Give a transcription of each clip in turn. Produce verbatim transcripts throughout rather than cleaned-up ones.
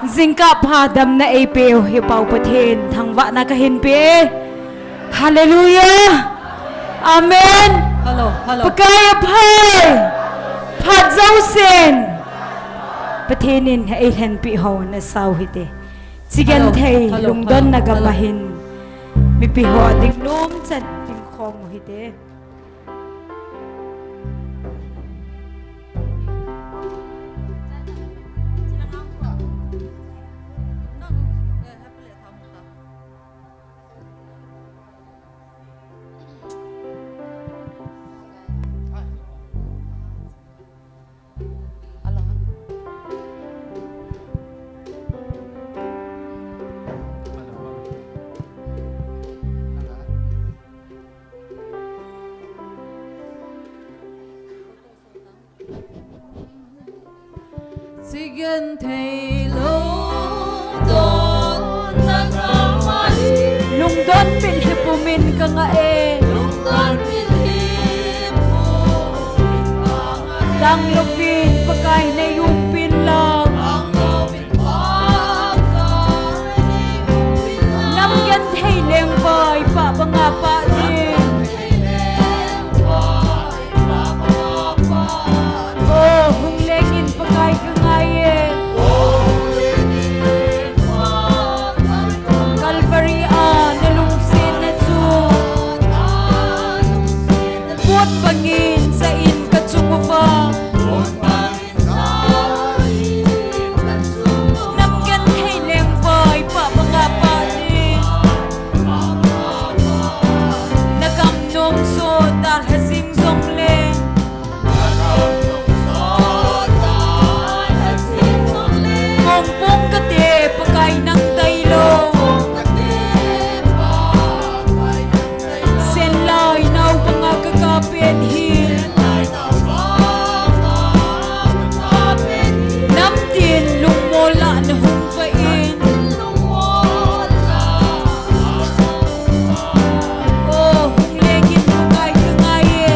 Jingkah pha damna eipeu hi Pa Pathen thangvahna kahin pe. Hallelujah. Amen. Hello, hello. Pakai aphai. Phat jousen Pathen in eilhenpi hou nasau hite. Chigenthei, hello, hello, lungdonna gam ahin mipi ho ding nom chan ding khom u hite. Chigenthei lungdon na ngah mai. Lungdon mitlhi pumin kangah e. Lungdon mitlhi pumin kangah e. Danglouvin Pakai nei umpin lang. Danglouvin Pakai nei umpin lang. Nam genthei lengvai pah banga pah ding. O, hung lengin Pakai kangai e. Calvary a nalungsetna chu pot bangin jah in kachung uva. Nam genthei lengvai pah banga pah ding. Nagam nom sot dalha jing jongleng. Mongpong kate Pakai nang tailou. Senlai nao banga kaka pen hi. Namtin lungmol a nahung vah in. O, hung lengin Pakai kangai e.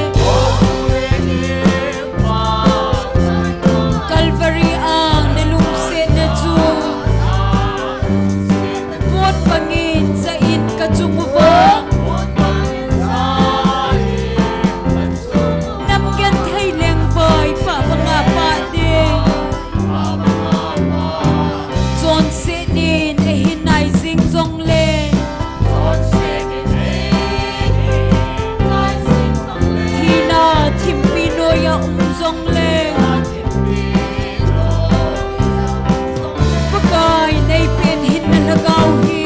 Calvary a nalungsetna chu pot bangin jah in kachung uva. Nam genthei lengvai pah banga pah ding. Chonset in eihin nai jing jongleng. Thina thimpi noiya um jongleng. Pakai nei pen hinna lhagao hi.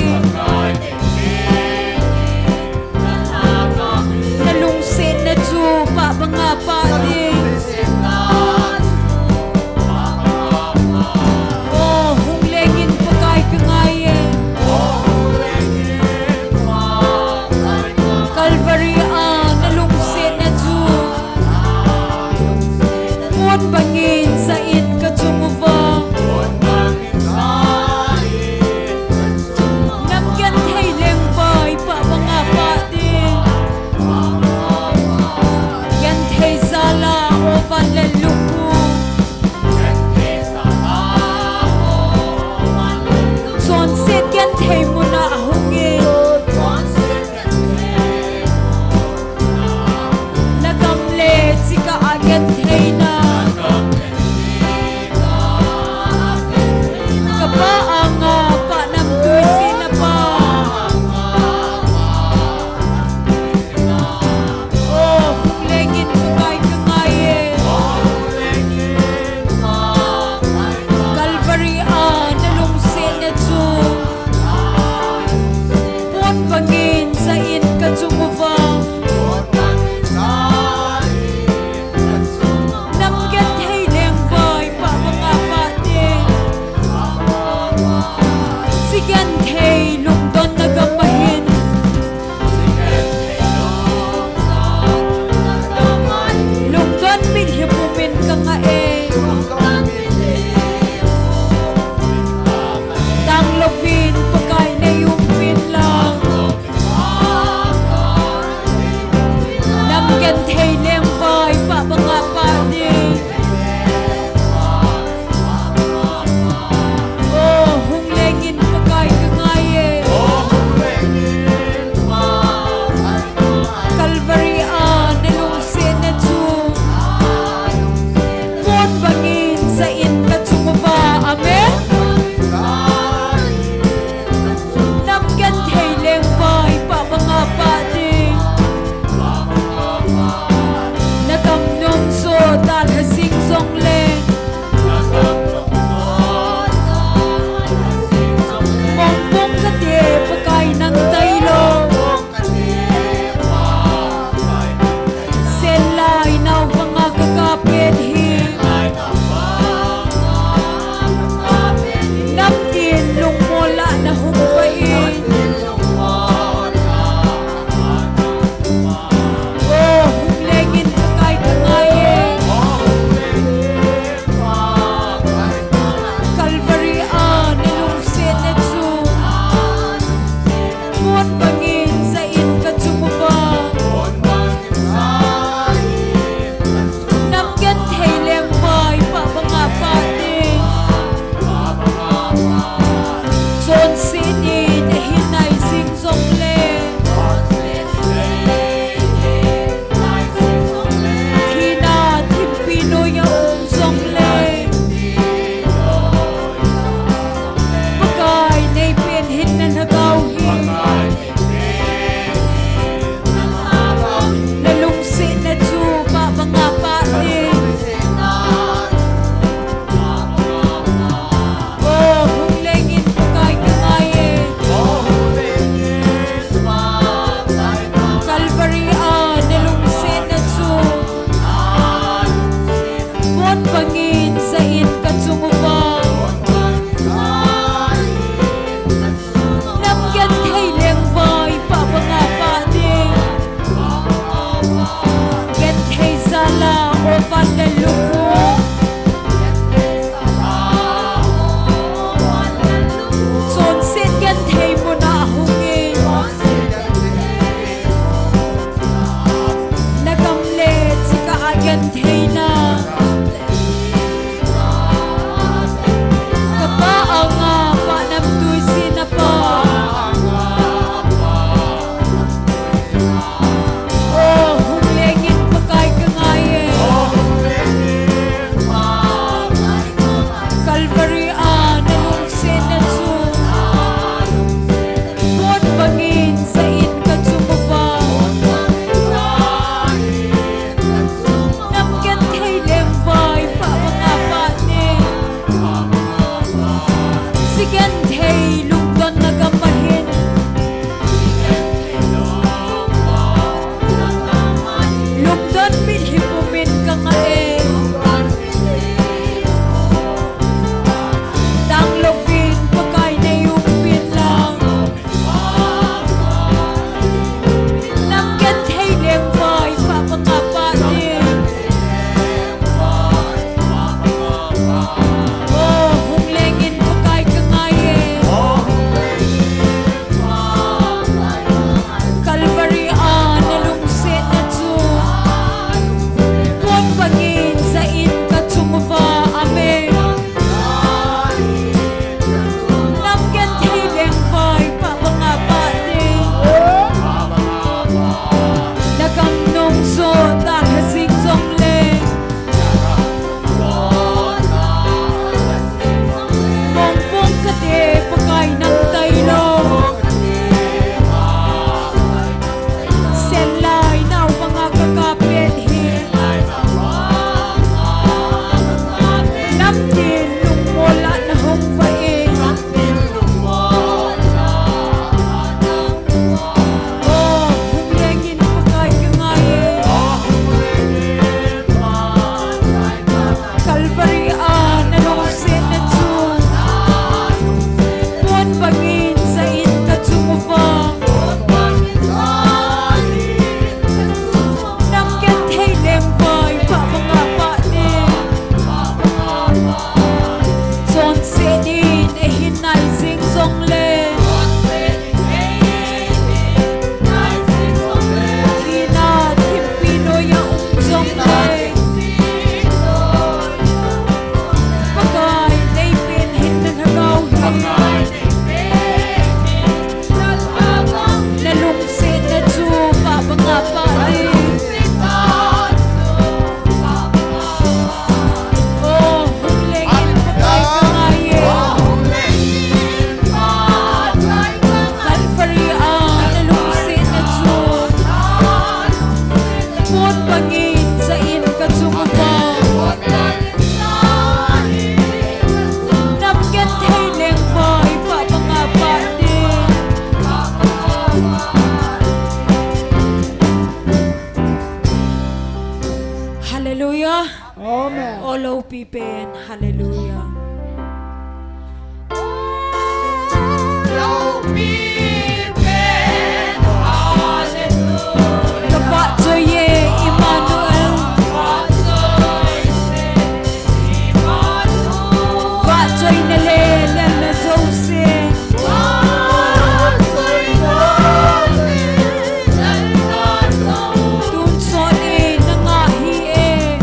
Nalungsetna chu pah banga pah ding. O, hung lengin Pakai kangai e. Calvary a nalungsetna chu pot bangin jah in kachung uva. Nam genthei lengvai pah banga pah ding. Genthei jal a o vanlel lukhu. Chonset genthei mun a ahung in. Nagam le chikah a gentheina. Kapa anga panam tui sina pa. O, hung lengin Pakai kangai e. Calvary a nalungsetna chu pot bangin jah in kachung uva. Nam genthei lengvai pah banga pah ding. Hallelujah. Kavahchoi e, Emmanuel. Vahchoina le lelna jouse. Tun sot e, nanga hi e.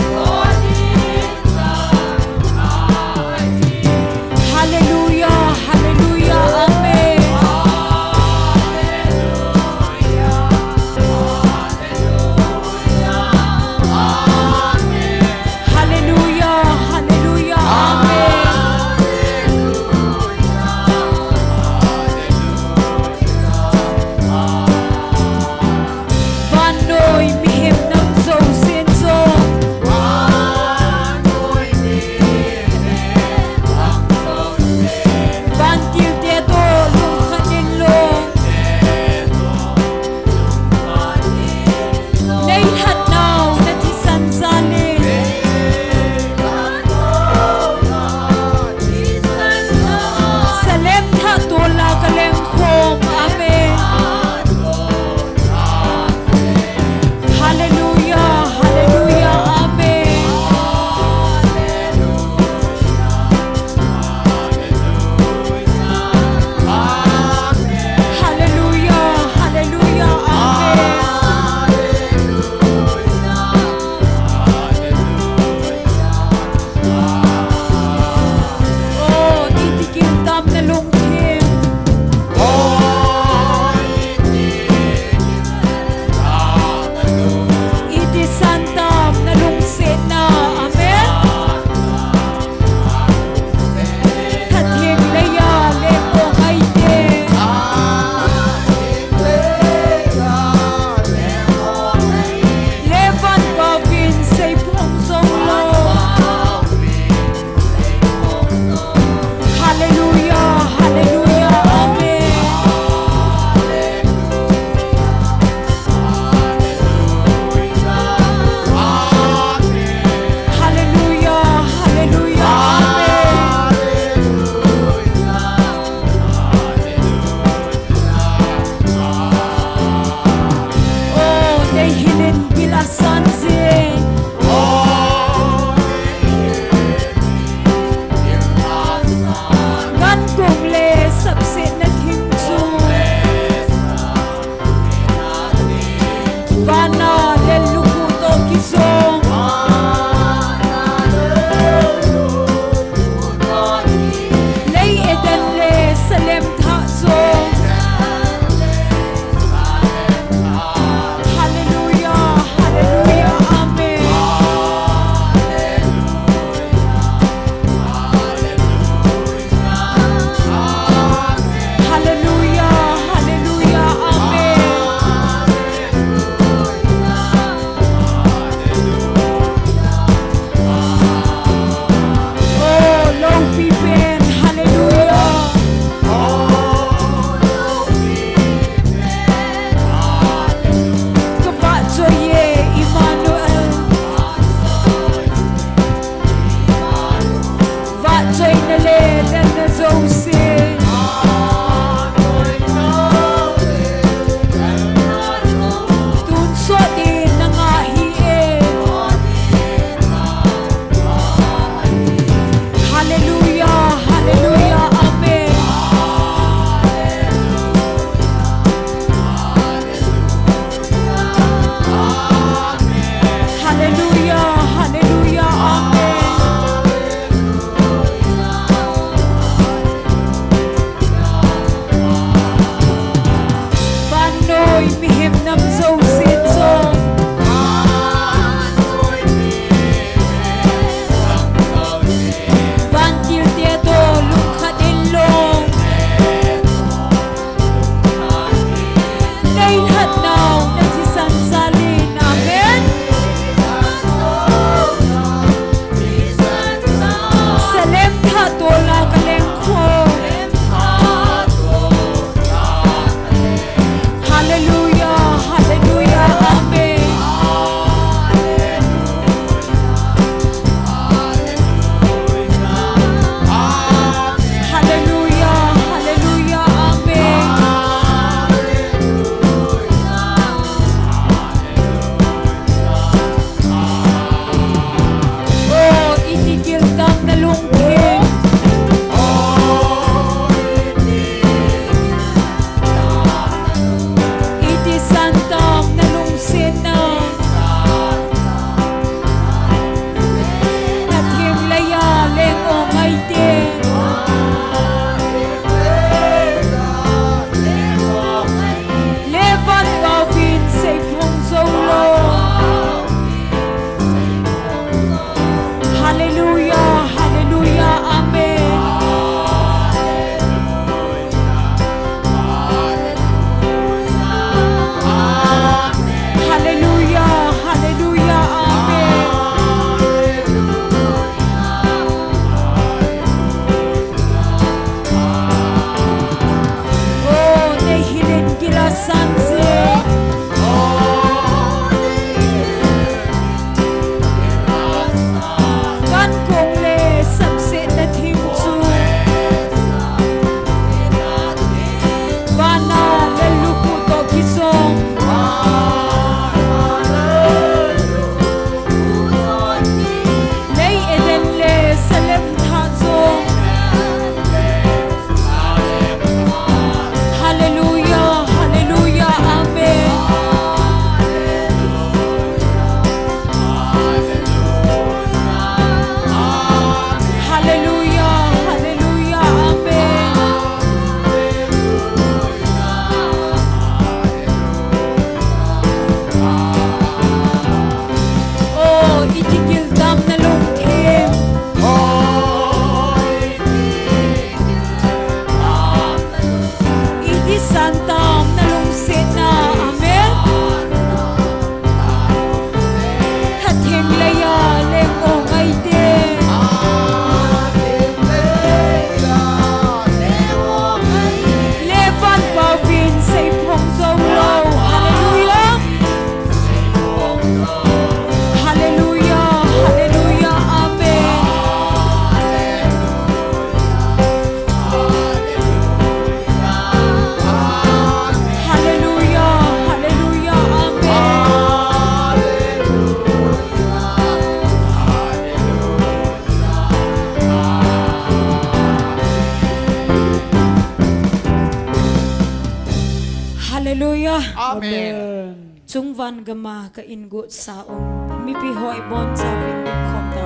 Hallelujah. Amen. Chungvan gama ka ingot sa um. Mipi hoi bon sa vin ni khom ta.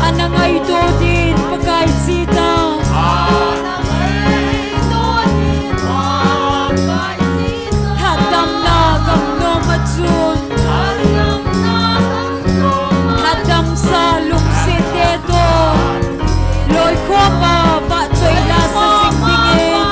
Ana ngaito din Pakai chita. Lhatdamna gamnom a chun. Lhatdamsa lungset te toh. Loikhom a vahchoi la sa sing dingin.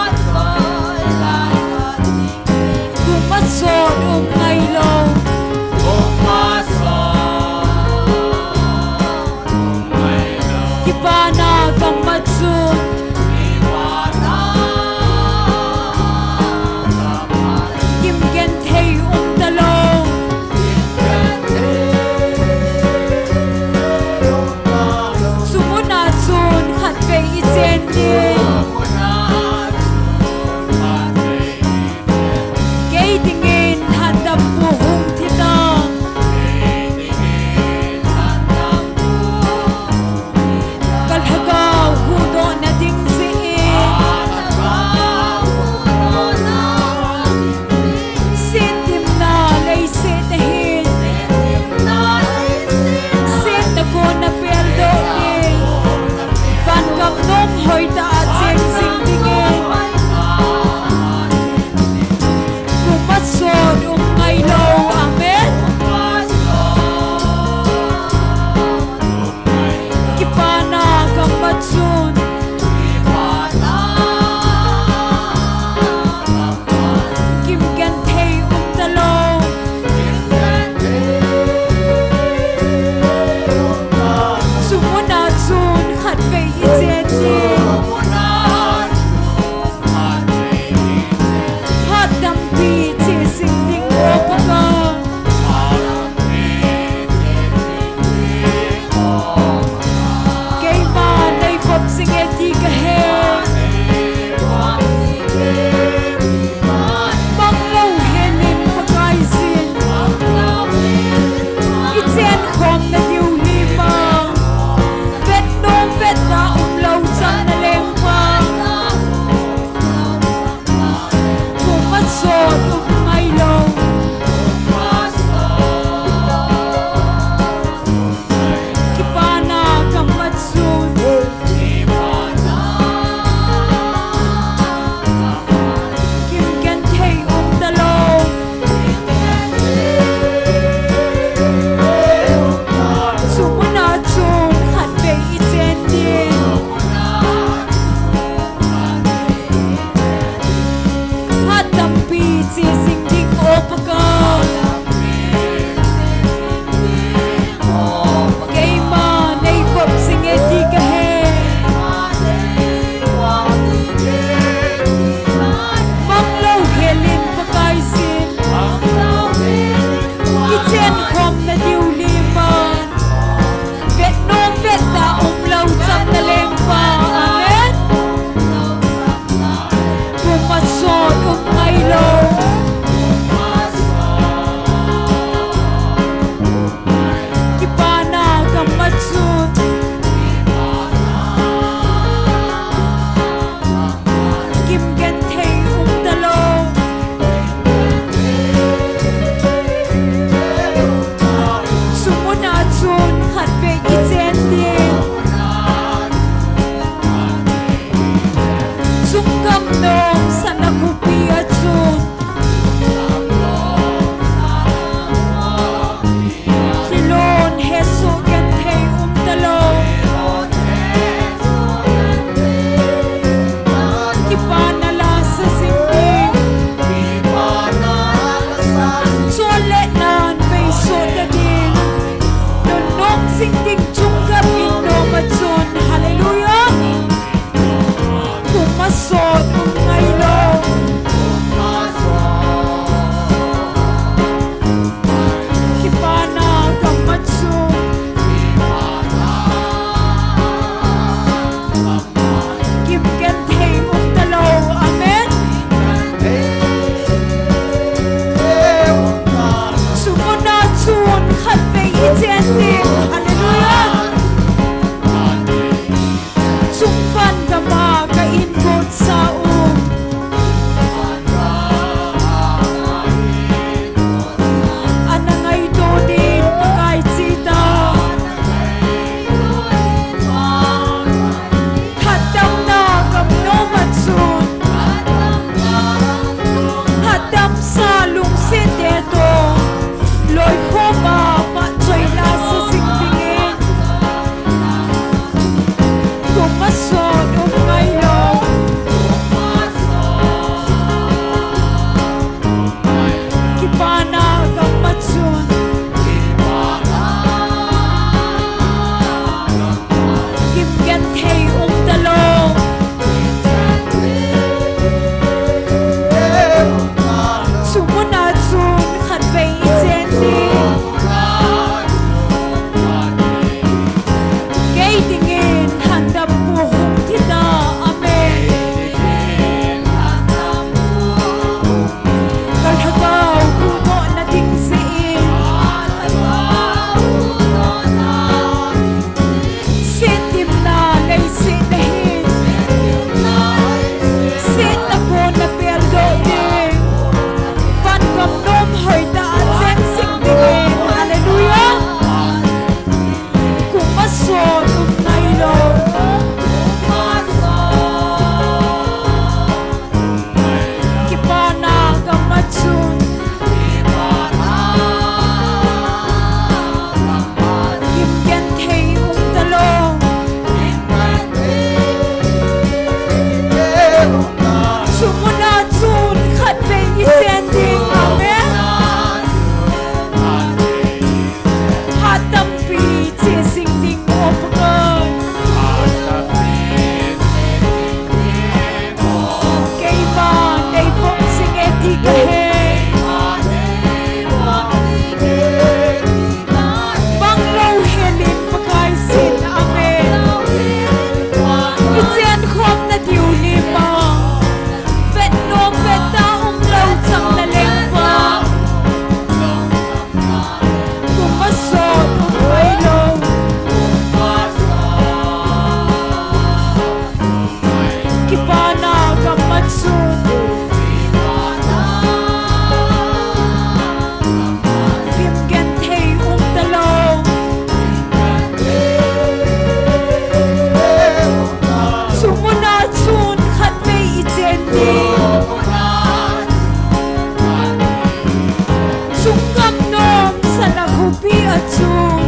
Khopi a chun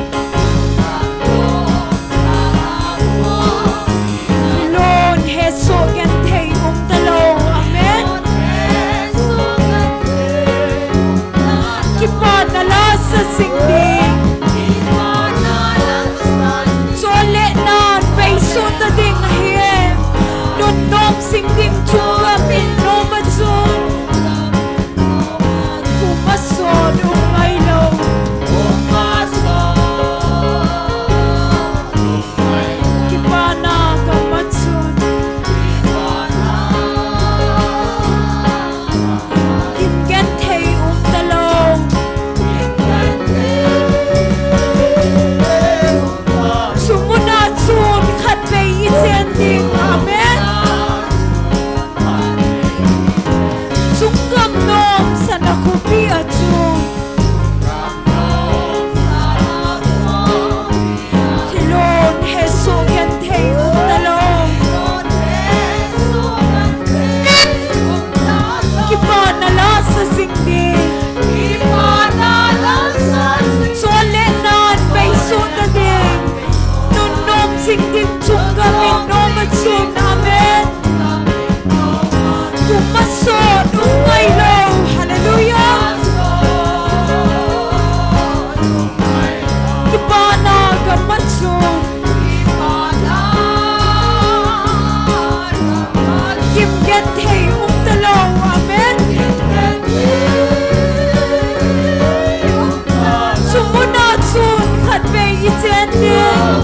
lon hesoh genthei umtalou. Amen. Kipana la sa jing ding. Chonle nan beisoh ta ding ahi. Nunnom jing ding chunga min nom a chun. Kum a sot um ngailou. Kipana gam a chun. Kin genthei umtalou. Chumuna chun khatvei i chen ding. Amen. Chungkam nom sana khopi a chun. Lon hesoh genthei umtalou. Kipana la sa jing ding. Chonle nan beisoh ta ding. Nunnom jing ding chunga min nom a chun. Amen. Kum a sot um ngailou. Hallelujah. Kipana gam a chun. Kin genthei umtalou. Amen. Chumuna chun khatvei i chen ding.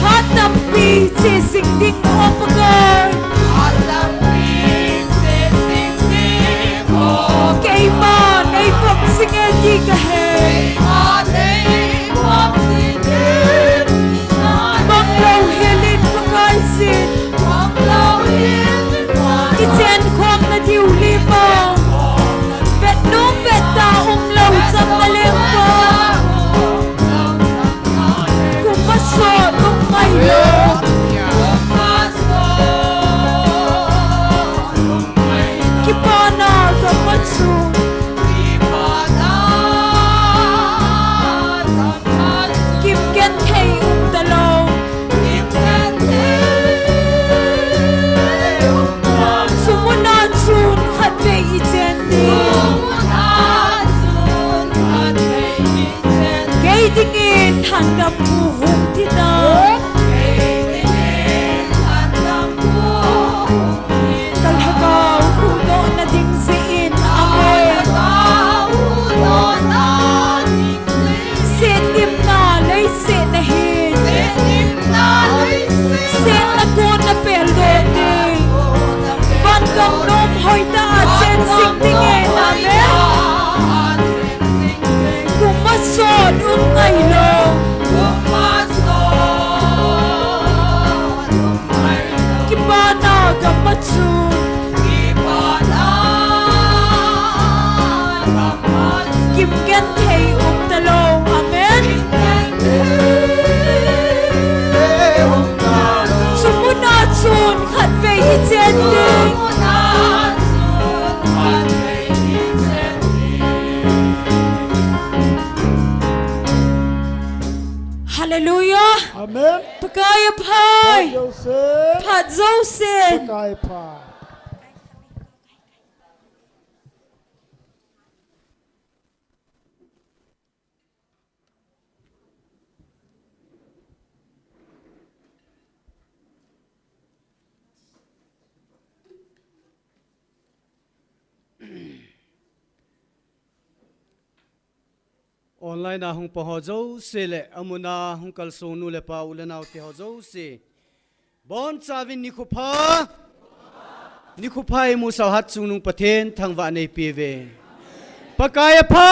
Phat tampi che jing ding o Pakai. Keima nei vop jing e ti ka he. Banglou hel in Pakai jin. I chen khom na diu lima. Vet nom vet ta umlou cham na leng pa. Kum a sot um ngailou. Kipana gam a chun. Kin genthei umtalou. Chumuna chun khatvei i chen ding. Kei dingin thandam pu hung thi ta. Ka lhagao huhdoh na ding jeh in. Amen. Setdimna leiset na hin. Setna kon na peldoh ding. Vangam nom hoitah a chen jing dingin. Amen. Kum a sot um ngailou. Kipana gam a chun. Kin genthei umtalou. Amen. Chumuna chun khatvei i chen ding. Hallelujah. Amen. Pakai a pha. Phat jousen. Phat jousen. Pakai a pha. Online a hung pang ho jouse le, amun a hung kalsong nu le pa, u le nao te ho jouse. Bonchauvin nikho pha. Nikho pha imusah u Hatchungnung Pathen thangvahna eipeuve. Pakai a pha.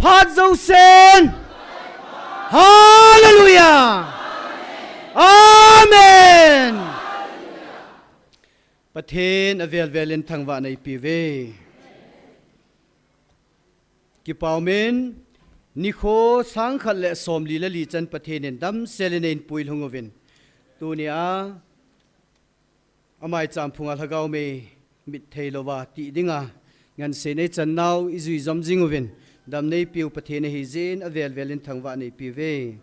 Phat jousen. Hallelujah. Amen. Pathen avel vel in thangvahna eipeuve. Kipa umin, nikho sang khat le somli le li chan Pathen in damsel in eipuilhung uvin. Tunia, amaicham phunga lhagao mei mit thei louva ti dinga, Ngansena i channau i jui jom jing uvin, dam neipiu Pathen ahi jeh in avel vel in thangvah neipiuve.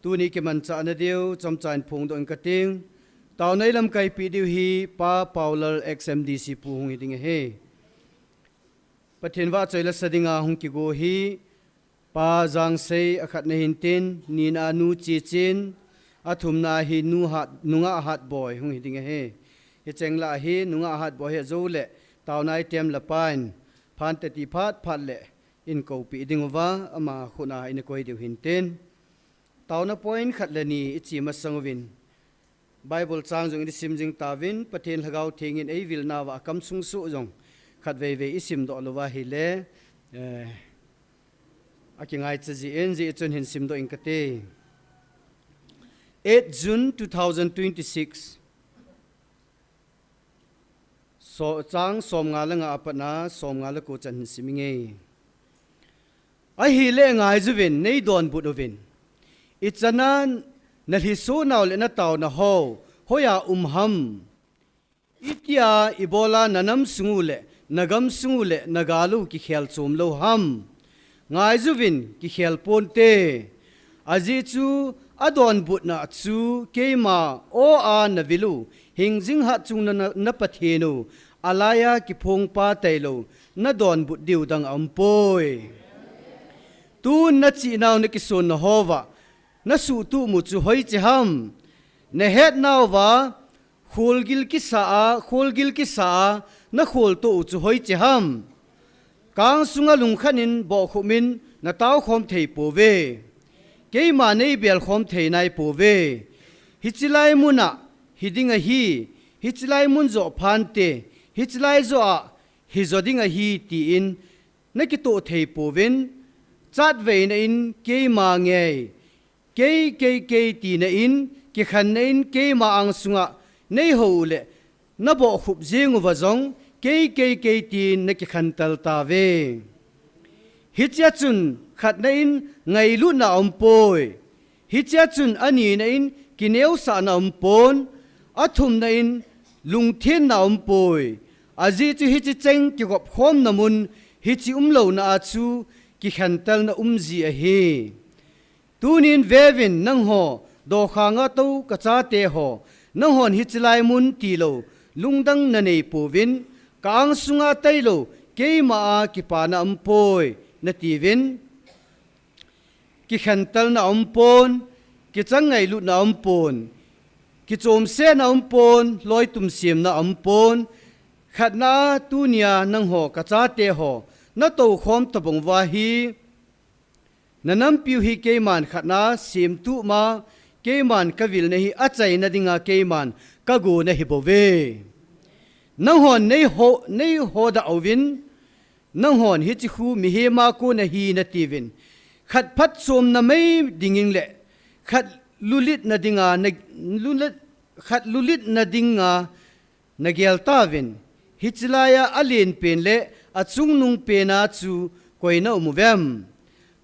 Tuni kimanchahna diu chomcha in phongdoh ing kating. Taona i lamkaipeh diu hi Pa Paulal, ex M D C Pu hung hi ding ahi. Pathen vahchoi la sa dinga hung kigo hi Pa Jangsei, akhatna hin tin, nina Nu Chichin, athumna hi Nu Hat, Nungah Hatboi hung hi ding ahi. Hicheng lah hi Nungah Hatboi hi ajou le taona i tem la pa in, phante ti phat phat le in koupeh ding uva, ama khut a in koi diu hin tin. Taona point khat le ni i chi masang uvin, Bible chang jong i sim jing tauvin, Pathen Lhagao Theng in ei vilna uva a kam sung suh jong khat vei vei i simdoh lou va ahile, eh, a kingaicha jin, jeh chun hin simdoh ing kate. Eight June two thousand twenty-six, so, chang som nga le nga a pat na som nga le ko chan hin sim inge. Ahile ngaijuvin, nei donbut uvin. Ichan a na lhiso nau le na taona ho, hoiya um ham? Itia ibola na nam sung u le, na gam sung u le, na gal u kikhel chom lou ham? Ngaijuvin, kikhel ponte. Ajeh chu adonbutna chu keima aw a na vil u, hingjing hatchungna na, na Pathen u, alaiya kiphong pa tailou, na donbut diu dang a um poi. Tun na chihnau na kisonna ho uva, na suhtuh mu chu hoiche ham? Na hetnau uva, kholgil kisa a, kholgil kisa a, na kholtoh u chu hoiche ham? Kang sunga lungkhat in bohkhup in na taokhom thei pouve. Keima nei belkhom thei nai pouve. Hiche lai mun a hi ding ahi, hiche lai mun joh phante, hiche lai joh a hi jo ding ahi, tin na kitoh thei pouvin, chatveina in keima ngei, kei, kei, kei tina in, kikhenna in keima ang sunga nei hou u le, na bohkhup jing uva jong, kei, kei, kei tin na kikhen tal tauve. Hichea chun khatna in ngailutna a um poi. Hichea chun anina in kineosahna a um pon, athumna in lungthenna a um poi. Ajeh chu hiche cheng kigop khomna mun, hiche umlouna a chu kikhen talna um ji ahi. Tunin veuvin nangho, dokhanga tou ka chate ho, nanghon hiche lai mun tilou, lungdang na nei pouvin, ka ang sunga tailou, keima a kipana um poi, na tiuvin. Kikhen talna a um pon, kichang ngailutna a um pon, kichomsetna a um pon, loi tumsemna a um pon, khatna a tunia nangho ka chate ho, na toukhom tabang uva hi, na nampiu hi keiman khatna a semtup ma, keiman ka vilna hi achaina dinga keiman ka gona hi bouve. Nanghon nei ho, nei hoda uvin, nanghon hiche khu mihem a kona hi na tiuvin. Khat phat chomna mai dingin le, khat lulitna dinga na, lulit, khat lulitna dinga na gel tauvin. Hiche laiya alen pen le achungnung pen a chu koi na um uvem?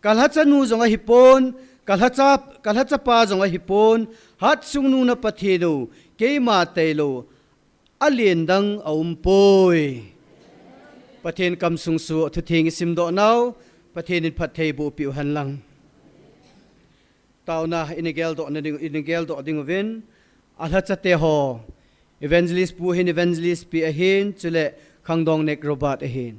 Ka lhacha nu jong ahi pon, ka lhacha, ka lhacha pa jong ahi pon, hatchungnung na Pathen u, keima tailou, alen dang a um poi. Pathen kamsung suh thutheng i simdoh nau, Pathen in phatthei boh peh u hen lang. Taona i na geldoh na ding, i na geldoh ding uvin, a lhachate ho, Evangelist Pu hin, Evangelist Pi ahin, chule Khangdong Nek Robert ahin,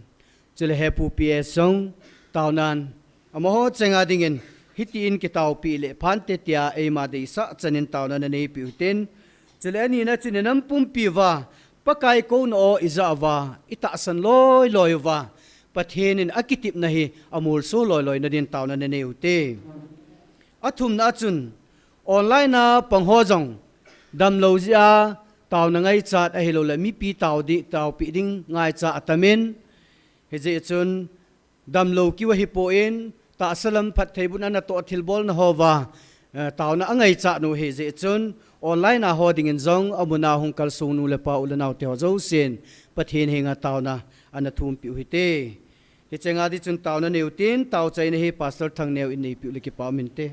chule Hepu P S jong, taonan, amaho chenga dingin, hitin kitaopeh le phante tia eima deisah chanin taona na neipeh u hitin, chule anina chun i nam pumpi uva, Pakai kouna aw i jah uva, i tahsan loi loi uva, Pathen in akitepna hi amolso loi loi na din taona na nei ute. Athumna a chun, online a pang ho jong, damlou jeh a, taona ngaichat ahilou le, mipi tao di, taopeh ding ngaicha atamin, hijeh chun, damlou kiu ahi pon, tahsa lam phattheibohna natoh thilbolna ho uva, eh, taona angaichat u hijeh chun, online a ho dingin jong, amun a hung kalsong nu le pa u le naote ho jousen, Pathen henga taona ana thumpeh u hite. Hichenga di chun taona nei utin, taochaina hi Pastor Thangneo in neipeh u le kipa um inte.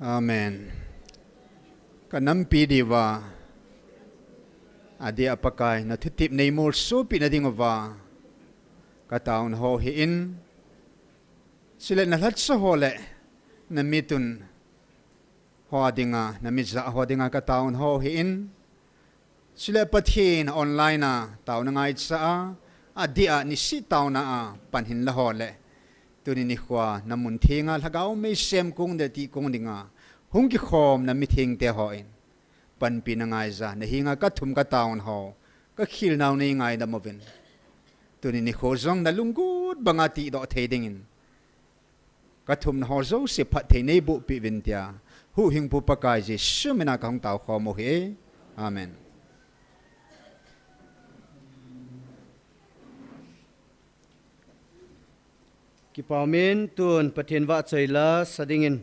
Amen. Ka nampi diuva, adeh a Pakai, na thutep nei molsopi na diuva, ka taona ho hi in, chule na lhatsa ho le, na mitun ho dinga, na mitjah ho dinga ka taona ho hi in, chule Pathen online a taona ngaicha a, adeh a nisih taona a pan hin la ho le, tuni nikhoa na mun thenga Lhagao Meisem kong le tih kong dinga hung kikhom na mithengte ho in panpi na ngaija, na henga ka thum ka taona ho, ka khilnau nei ngaidam uvin. Tuni nikho jong na lunggel banga tihdoh thei dingin ka thumna ho jouse phatthei nei bohpeh uvin tia, Huhhingpu Pakai Jesu mina ka hung taokhom u ahi. Amen. Kipa umin, tun Pathen vahchoi la sa dingin,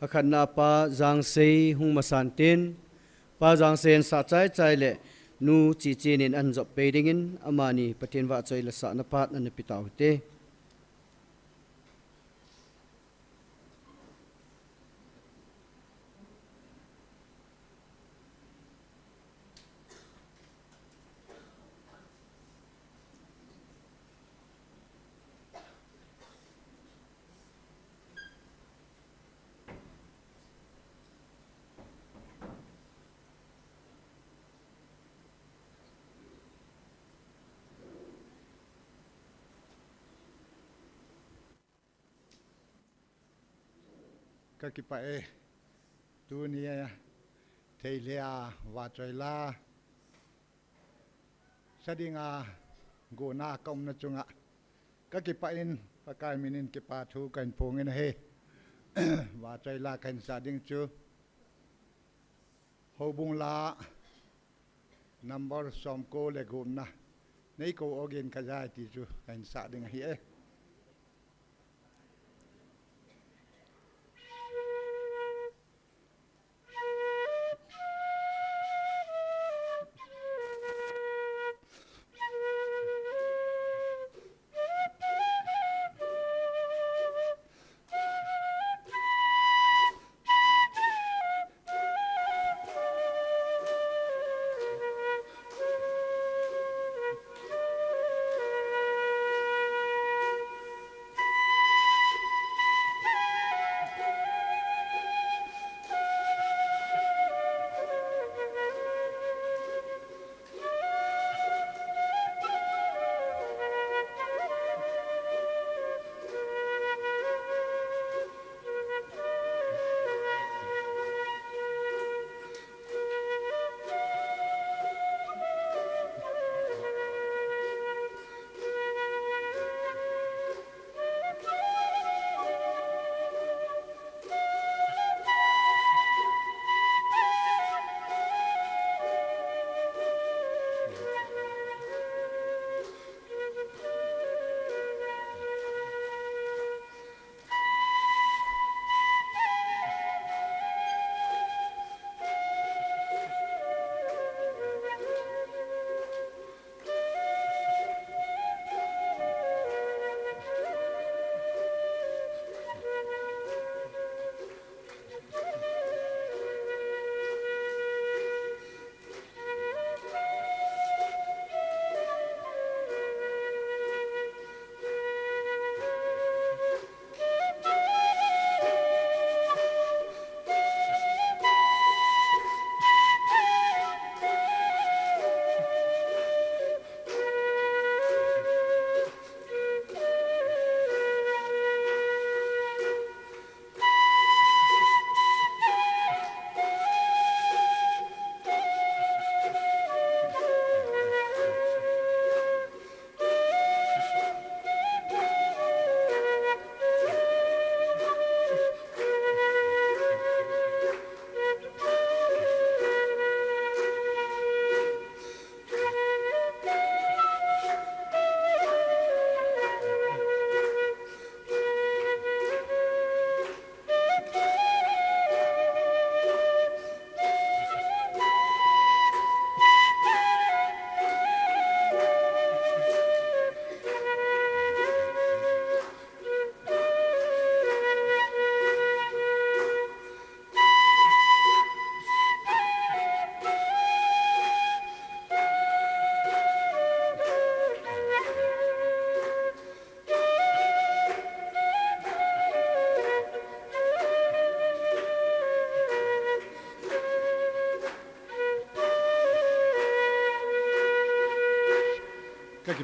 akhatna a Pa Jangsei hung masan tin, Pa Jangsei in sah chaichai le Nu Chichi in ahin jop pei dingin, amani Pathen vahchoi la sahna phat ana pe tau hite. Ka kipah e, tunia thei lheh a vahchoi la sa dinga gona ka umna chunga ka kipah in, Pakai minin kipa thu kahin phong in ahi. Vahchoi la kahin sa ding chu Houbung la number somko le gupna, Nei kou ogin kajai ti chu kahin sa ding ahi e.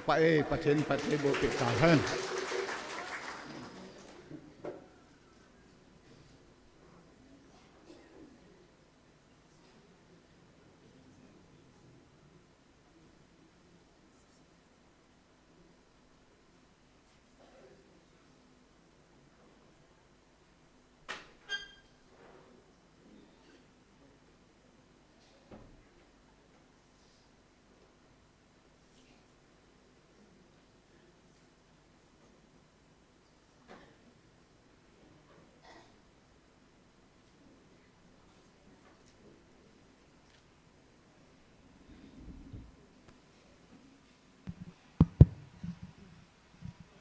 Pah e, Pathen phattheiboh peh tahen.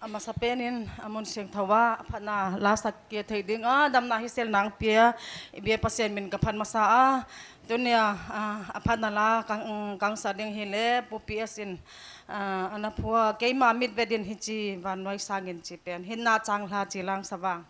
Amasapen in amun seng thouva aphatna la sak kit thei dinga damna hisel nang pia, ipi Pathen min kaphat masa a, tunia, ah, aphatna la kang, kang sa ding hile Pu P S in, ah, ana phua, keima mitvet in hiche vannoi sangin chi pen hinna changlha chi lang savang.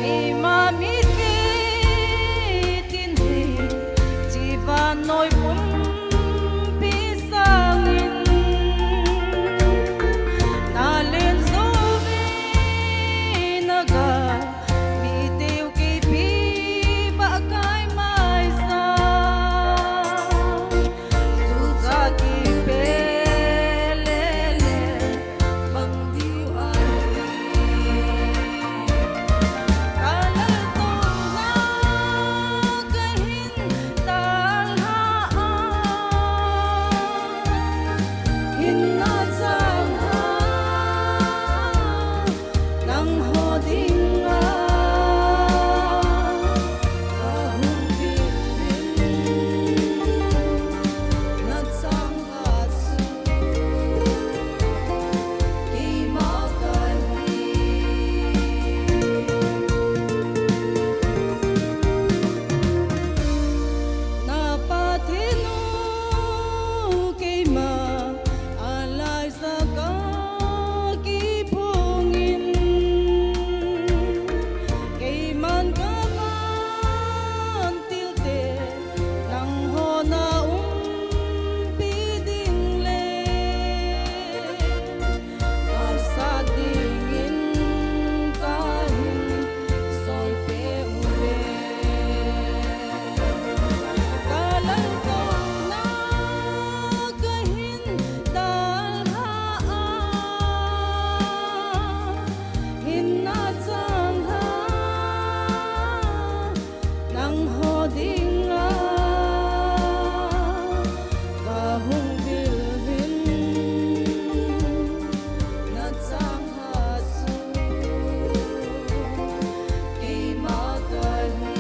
Keima mitvet in hiche vannoi pumpi sangin, na len jouve na ga, mi teu keipi ba kai mai sa. Tucha kipe lele bang diu ahi. Ka laltouna kahin dalha a, hinna changlha nangho dinga kahung vil in, na changlha chu keima kahi. Na Pathen u keima alai saka kiphongin, keiman kavantil te nangho na umpi ding le, kalsa dingin kahin solpeh uve. Ka laltouna kahin dalha a, hinna changlha nangho dinga kahung vil in, na changlha chu keima kahi.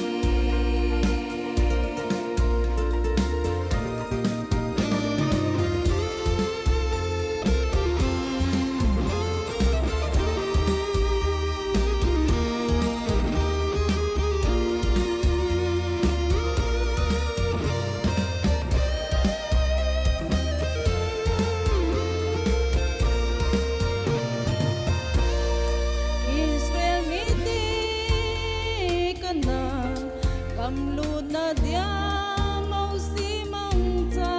Israel mite Canaan gamlutna dia Mosi mangcha,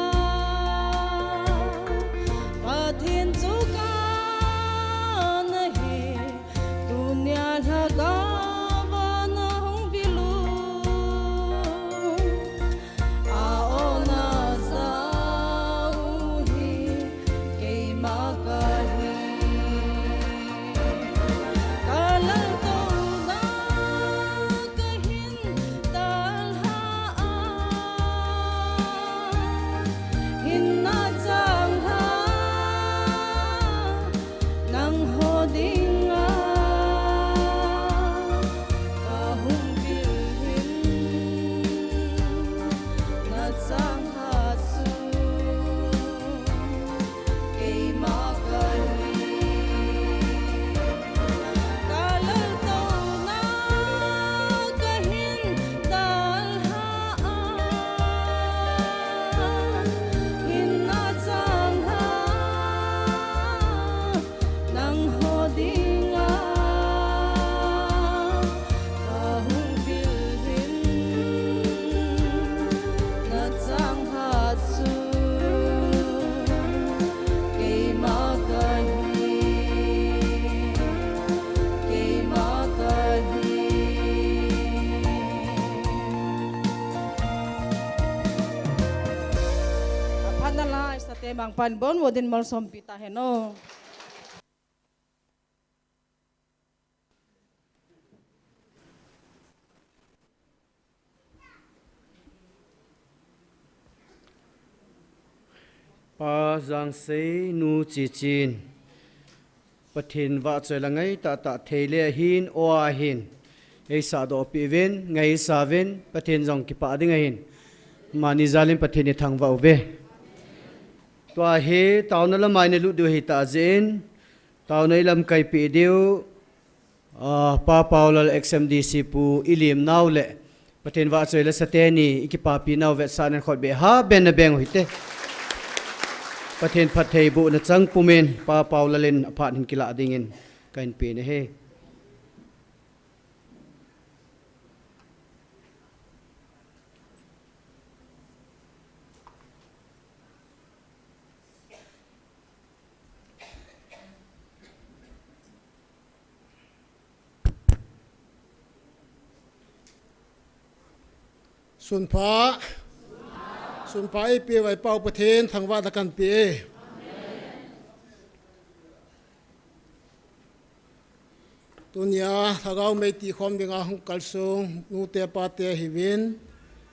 Pathen chu kana hi, tunia lhagao vana hung vil u, a-ona jao hi keima kahi. Ka laltouna kahin dalha a, Tangpan bon vodin malsompi tahen o. Pa Jangsei, Nu Chichin, Pathen vahchoi la ngai tahtah thei le ahin, aw ahin, eisahdoh peh uvin, ngaisah uvin, Pathen jong kipah ding ahin. Amani jalin Pathen ithangvah uve. Tua hi taona lama ina lut diu ahitah jeh in, taona ilamkai peh diu, ah, Pa Paulal X M D C Pu ilim nau le Pathen vahchoi la sate ni ikipapi nau vetsahnan khut beh ha ben na beng u hite. Pathen phattheibohna chang pumin Pa Paulal in aphat hin kilah dingin kahin pe nahi. Sunpha. Sunpha eipeuva i Pau Pathen thangvahna kahin pe e. Tunia lhagao mei tihkhom dinga hung kalsung nute pate hiuvin,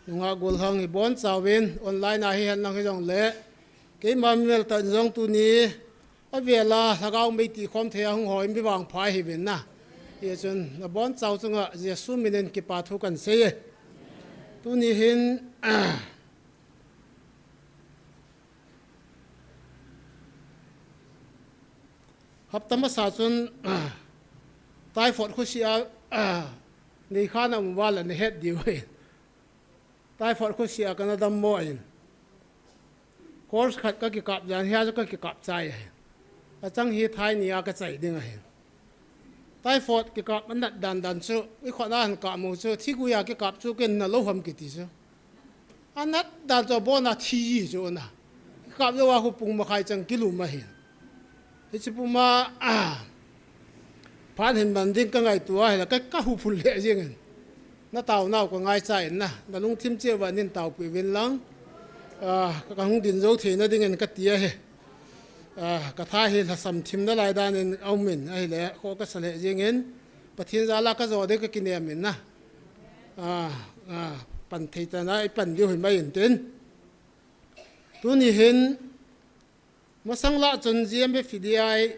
nungah gollhang hi bonchauvin, online a hihen lang hijongle, keima mimal tah in jong tuni avela lhagao mei tihkhom thei a hung hoi mi vangpha hiuvin na. Hichun nabonchau chunga Jesu minin kipa thu kahin sei e. Tuni hin, hapta masa chun, typhoid khosih a, neikha na um uva le nahet diu ahi. Typhoid khosih a kana dammo ahin. Course khat kakikap jan hia chu kakikap chai ahin. Achang hi thai nia kachai ding ahin. Typhoid kikap anat dandan chu, ikhut a hin kap mo chu, thiguia kikap chu ken nalou ham kiti chu. Anat dan chu abona thi ji chu na. Kikap jouva khu pung makhai chang kilum ahin. Hiche puma, ah, phat hin man ding kangaito ahile, ka, kahuphul lheh jengin. Nataonau kangaicha in na, nalungthim cheh uva neitaopi uvin lang. Ah, ka, kahung ding jou theina dingin kati ahi. Ah, katha hi lhasam thim nalai danin aumin, ahile, kho kasa lheh jengin. Pathen jal a kajo ding kakinem in na. Ah, ah, pan thei tana, ipan diu himai intin. Tuni hin, masang lah chun G M F D I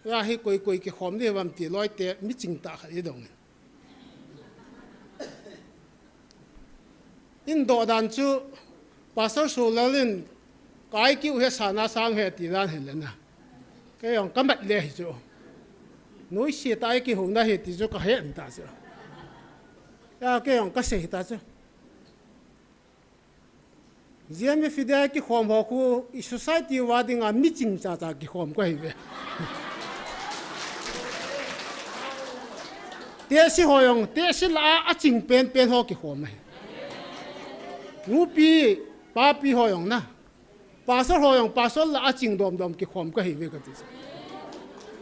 a hi koi koi kikhom ding ham ti loite miching tah khat idongin. Indoh dan chu Pastor Solal in ka I Q hi sana sang hi ti dan hile na. Kei jong kamat le hi chu. Noise tah a kihouna hi ti chu kahet ta chu. Ya kei jong kasei ta chu. G M F D I kikhom ho khu i society uva dinga miching chacha kikhom kahiuve. Tehse ho jong, tehse lah a aching penpen ho kikhom ahi. Nupi, papi ho jong na. Pastor ho jong, pastor lah a aching domdom kikhom kahiuve kati.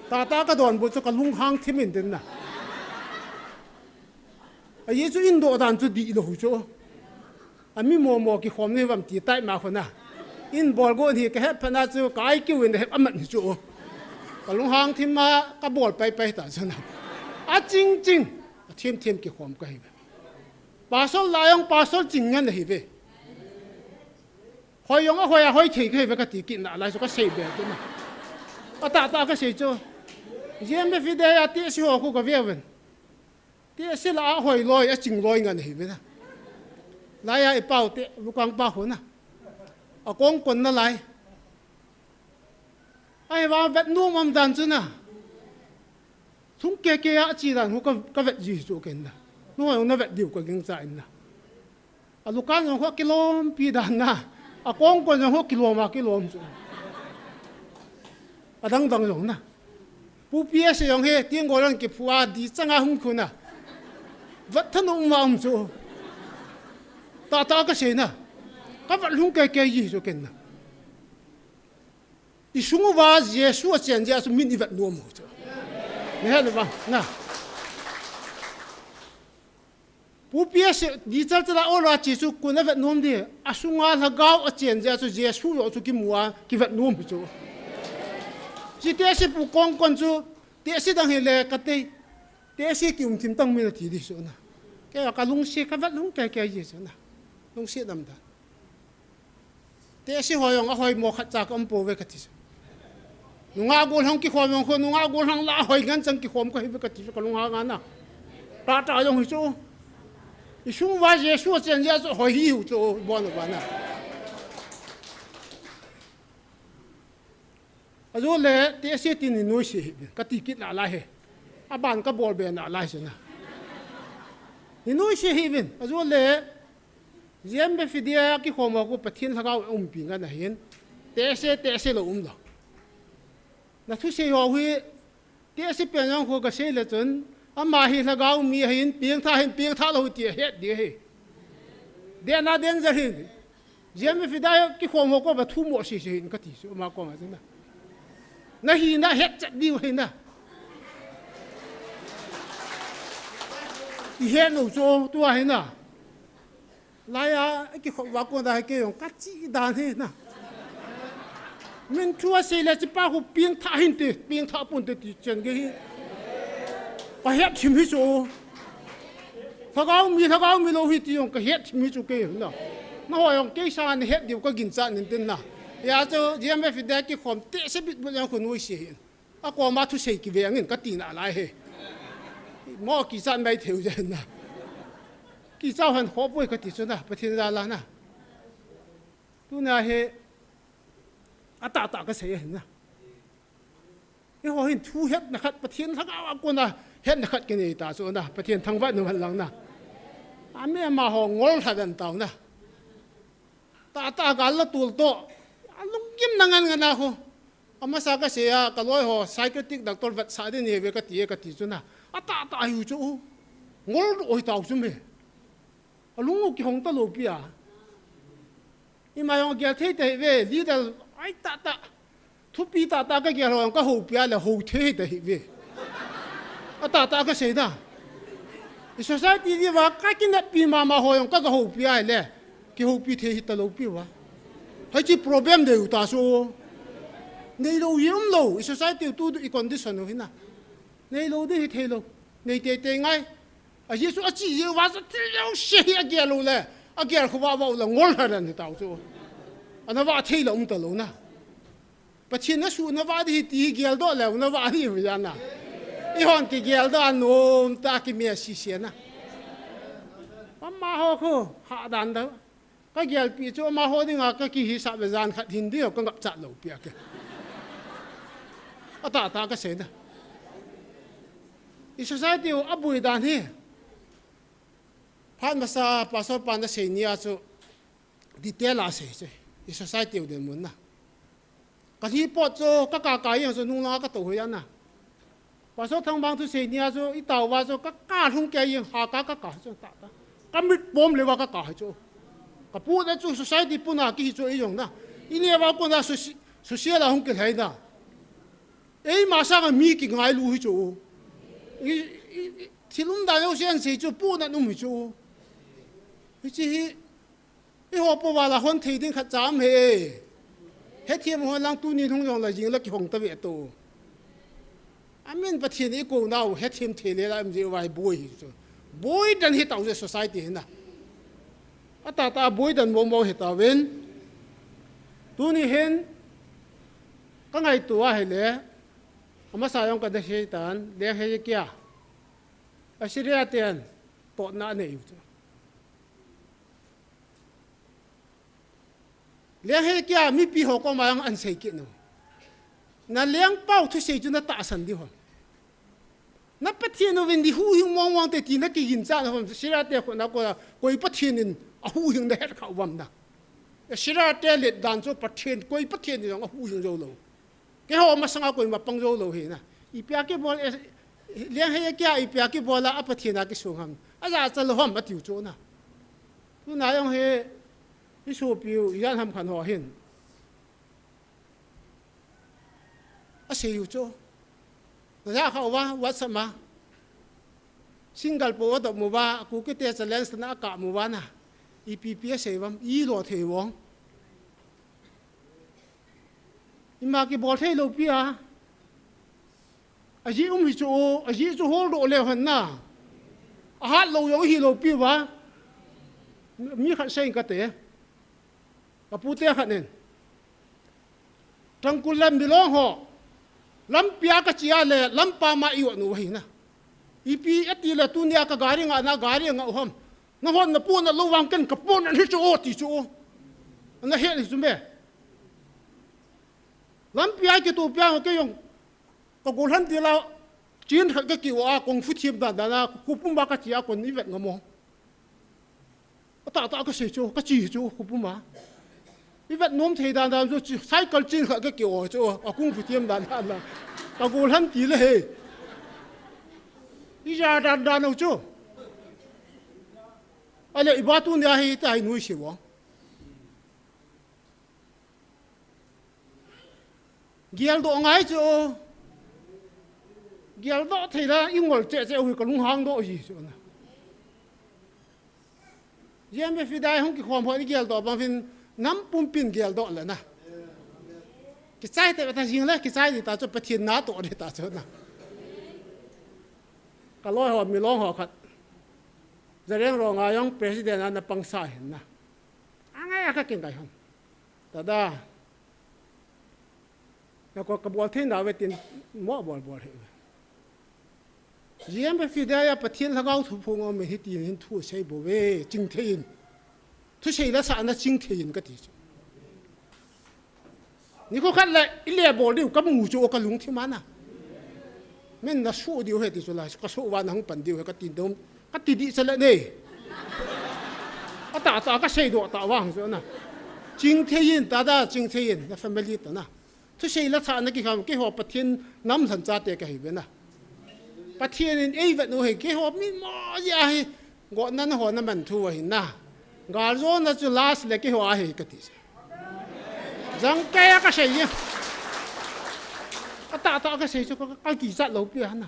Tahtah kadonbut chu kalunghang thim intin na. Ajeh chu indoh dan chu dihlou chu. Ami momo kikhom nahiuvam ti tai ma khuna. Inbol gon hi kahet phatna chu ka I Q in hep amat hi chu. Kalunghang thim a kabol paipai ta chu na. Aching ching. Athim thim kikhom kahiuve. Pastor lah a jong pastor ching ngen ahiuve. Hoi jong ahoi a hoi thei kahiuve kati kit nalai chu kasei be tu na. Atahtah kasei chu. G M F D I a tehse ho khu kaveuvin. Tehse lah a hoi loi, aching loi ngen ahiuve na. Laiya i Pau te, Lukang pa khu na. Akong kon nalai. Ahivang vet nom um dan chu na. Lhung keke a ache dan khu ka, kavet ji chu ken na. Nangho jong navet diu kagingcha in na. Alukan jong khu akilompi dan na. Akong kon jong khu akilom a kilom chu. Adang dang jong na. Pu P S jong hi, tiang golan kiphu a, di changa hung khu na. Vet thanom ma um chu. Tahtah kasei na. Kavet lhung keke ji chu ken na. Isung uva Jesu achen jeh a chu min ivet nom u chu. Nahet uvam, na. Pu P S, di chal chala o la chi chu kun a vet nom di. A sunga lhagao a chen jeh chu Jesu yo chu kimu a, kivet nom hi chu. Chi tehse pu kong kon chu, tehse dang hi le ka tei. Tehse ki um thim tang mi na ti di chu na. Ke ka lungsi ka vet lung ke ke ji chu na. Lungsi dam da. Tehse hoi jong a hoi mo khat cha ka um po ve ka ti chu. Nunga gol hang ki khom jong kho, nunga gol hang la hoi ngan chang ki khom ka hi ve ka ti chu ka lung hang a na. Ta ta jong hi chu. I sung va Jesu a chen jeh chu hoi hi hu chu bon va na. A jo le, tehse tin ni noi se hi ve, ka ti kit la lai he. A ban ka bol be na lai se na. Ni noi se hi vin, a jo le, J M F D a kikhom ho ko Pathen lhagao umpi ngan ahin. Tehse, tehse lou um lou. Na thusei ho hi, tehse pen jong ko ka sei le chun, ama hi lhagao mi ahin, pengthah hin, pengthah lou ti ahet di ahi. Dena danger hin. J M F D a kikhom ho ko ba thu mo se se hin ka ti su ama ko ma na. Na hi na het chat di hi na. I het lou chu tu ahi na. Lai a, kikhom va ko da ke jong ka chi dan hi na. Min thu a sei le chi pa khu pengthah hin te, pengthah pon te ti chen ge hi. Ka het thim hi chu. Lhagao mi, lhagao mi lou hi ti jong ka het thim hi chu ke na. Na ho jong ke sa na het diu ka ginchat nin tin na. Hia chu J M F D a kikhom tehse bit bit jong khu noi se hin. A koma thusei kiveng in ka ti na lai he. Mo kichat mai theu jen na. Kichau han kho poi ka ti chu na, Pathen jal a na. Tuna hi, a tah tah ka sei ahi na. Eiho hin thu hetna khat, Pathen lhagao a kona hetna khat kinei ta chu na, Pathen thangvah in umhen lang na. Ami ama ho ngol lha dan tau na. Tah tah gal la tul to. A lunggim na ngan ngan a ho. Amasa ka sei a, ka loi ho, psychiatric doctor vetsah ding ahi ve ka ti e, ka ti chu na. A tah tah ahi u chu. Ngol oi tau chu me. A lung u kihong ta lou pi a. Ima jong gel thei ta hi ve, leader ai tah tah. Thupi tah tah ka gel ho jong ka houpi a le hou thei ta hi ve. A tah tah ka sei na. I society di va ka kineppi mama ho jong ka ga houpi a le. Kihoupi thei hi ta lou pi va. Hai chi problem dei u ta so. Nei lou hi um lou, i society tu i condition u hi na. Nei lou di hi thei lou. Nei tei tei ngai. A Jesu a chi jeh uva chu thil jouse hi a gel u le, a gel khovah vah u le ngol lha dan hi tau chu. Ana vah thei la um ta lou na. Pathen na suhna vah di hi ti hi geldoh leu na vah di hi jan na. Eihon kigel dan nom ta kime sese na. Amaho khu hah dan da. Ka gelpi chu amaho dinga ka kihisah ve jan khat hin di ka ngapchat lou pi a ke. A tah tah ka sei na. I society u a boi dan hi. Phat masa pastor pan a sei ni a chu detail a sei chu. I society u dinmun na. Ka hi pot chu ka ka ka jeng chu nung langa ka tou hoi a na. Pastor Thangbang thusei ni a chu i tao va chu ka ka lhung kei jeng ha ka ka ka chu ta ta. Ka mit pom le va ka ka chu. Ka pu le chu society puna ki hi chu i jong na. I ne va ko na soci-, social a hung kilhai na. Eima sanga mi kingailu hi chu. I, i, i, thil umdan jouse an sei chu puna um hi chu. Hichi hi, eiho po val a hon thei ding khat cha um e. Hethem hon lang tuni hung jong la jing la kihong ta ve to. Amen, Pathen i kou nau, hethem thei le la um jeh uva hi boi hi chu. Boi dan hi tau je society hi na. A tah tah boi dan mo mo hi tau vin. Tuni hin, ka ngaito a hi le, amasa jong ka na sei tan, Leng Hezekiah. Assyria ten totna anei u chu. Leng Hezekiah mipi ho koma jong an sei kit u. Na lengpau thusei chu na tahsan diu ham. Na Pathen uvin di huhhing mong mong te ti na kiginchat u ham. Assyria te khu na ko, koi Pathen in a huhhing na het kha u ham na. Assyria te let dan chu Pathen, koi Pathen in jong a huhhing jou lou. Keiho masanga koima pang jou lou hi na. Ipi a kibol, eh, Leng Hezekiah ipi a kibol a, a Pathen a kisung ham. A jachat lou ham, a tiu chu na. Tuna jong hi, i sopi u, i jan ham khan ho hin. A sei u chu. Na ja kha uva, WhatsApp ma. Single po adop uva, Kukite challenge na akap uva na. Ipi pi asei uvam, ilo thei uvang. Ima kibol thei lou pi a. Ajeh um hi chu, ajeh chu holdoh leu hen na. Ahat lou jong hi lou pi uva. Mi khat sei kate. Kapute khat nen. Tangkhul le Milong ho. Lampi a kache a le, lampi a ma i ot u ahi na. Ipi ati le tunia ka gari nga na gari nga u ham. Nahon napu na lou vang ken kapu na hi chu o ti chu o. Ana he ni chu me. Lampi a kitopi a kei jong. Ka golhang ti la chin khat ka kio a kung fu thiam dan dan a khupum a kache a kon i vet ngam o. Atah tah kasei chu, kache chu, khupum a. I vet nom thei dan dan chu, cycle chin khat ka kio chu, akung fu thiam dan dan la. Ka golhang ti le he. I ja dan dan u chu. Ale i ba tunia hi ta hi nui se uva. Geldoh ngai chu. Geldoh thei la i ngol cheh cheh u hi ka lunghang doh ji chu na. Jembe fidai hung kikhom ho i geldoh bang vin nam pumpin geldoh le na. Kichai te ta jing le, kichai di ta chu Pathen na toh di ta chu na. Ka loi ho Milong ho khat. Zareng ro nga jong president a na pangsa hin na. Angai a ka kin kai hon. Tada. Na ko ka bol thei na ve tin mo bol bol he. Jembe fidai a Pathen lhagao thu phong o me hi ti hin thu sei bou ve, ching thei in. Thusei la sa na ching thei in kati chu. Nikho khat le i le bol diu kamu chu ka lungthim a na. Men na su diu he ti chu la, ka su uva na hung pan diu he kati dom, kati di cha le nei. Atah tah kasei doh tah vang chu na. Ching thei in tada, ching thei in, na family ta na. Thusei la sa na kikham, keiho Pathen nam lhan chate kahi ve na. Pathen in ei vet u hi, keiho mi mo ji a hi, go na na ho na man thu ahi na. Gal jo na chu last le keiho ahi kati. Jang kei a kasei ji. Atah tah kasei chu ka, ka kichat lou pi a na.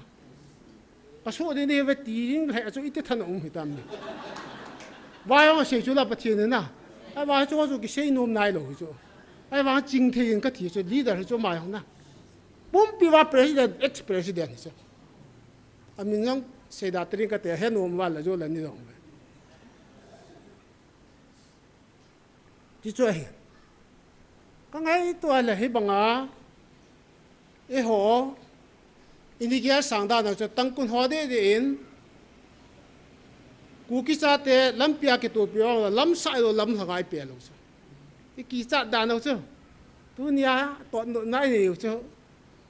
Ka su ni ni ve ti jing le chu iti than um hi tam ni. Vai ong sei chu la Pathen na. Ai vai chu chu kisei nom nai lou hi chu. Ai vang ching thei in kati chu leader hi chu mai hong na. Pumpi va president, ex president hi chu. Amin jong sei da tring kate he nom va la jo la ni dong. Ti chu ahi. Ka ngaito le hi banga, eiho, i ni gel sang dan u chu Tangkhul ho deh deh in, Kuki chate lampi a kitopi u, lam sai lou, lam lhangai pe lou chu. I kichat dan u chu. Tunia, tot nu nai ni u chu.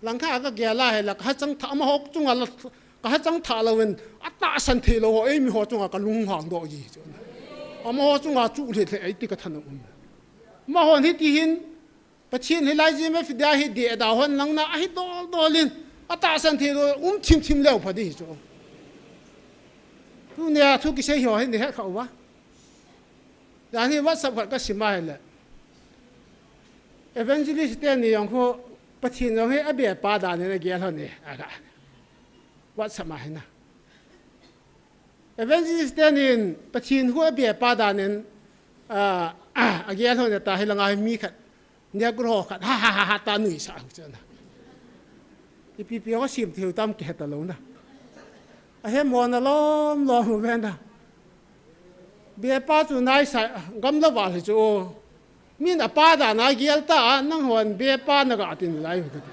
Langkhat a ka gel a hi la, ka hachang tha, amaho chunga la, ka hachang tha louvin, atahsan thei lou ho, eimi ho chunga ka lunghang doh ji chu. Amaho chunga chu le le, ei ti ka than um. Amahon hiti hin, Pathen hilai ji me fidai hi deh da hon lang na, ahi dol dol in, atahsan thei lou, um thim thim leu pha di hi chu. Tunia thu kisei ho hi ni het kha uva. Jan hi WhatsApp khat ka sim a hi le. Evangelist teni jong khu Pathen jong hi abe pa dan in agel hon e. Aga. WhatsApp a hi na. Evangelist tenin Pathen khu abe pa dan in, a, a, agel hon e ta hi langa hi mi khat. Negro khat, ha, ha, ha, ha, ta nui sa chu na. Ipi pi ho sim thei u tam kihe ta lou na. Ahe mo na lom lom u ve na. Be pa chu nai sa, gamla val hi chu. Min apa dan a gel ta, nang hon be pa na ga tin lai u kati.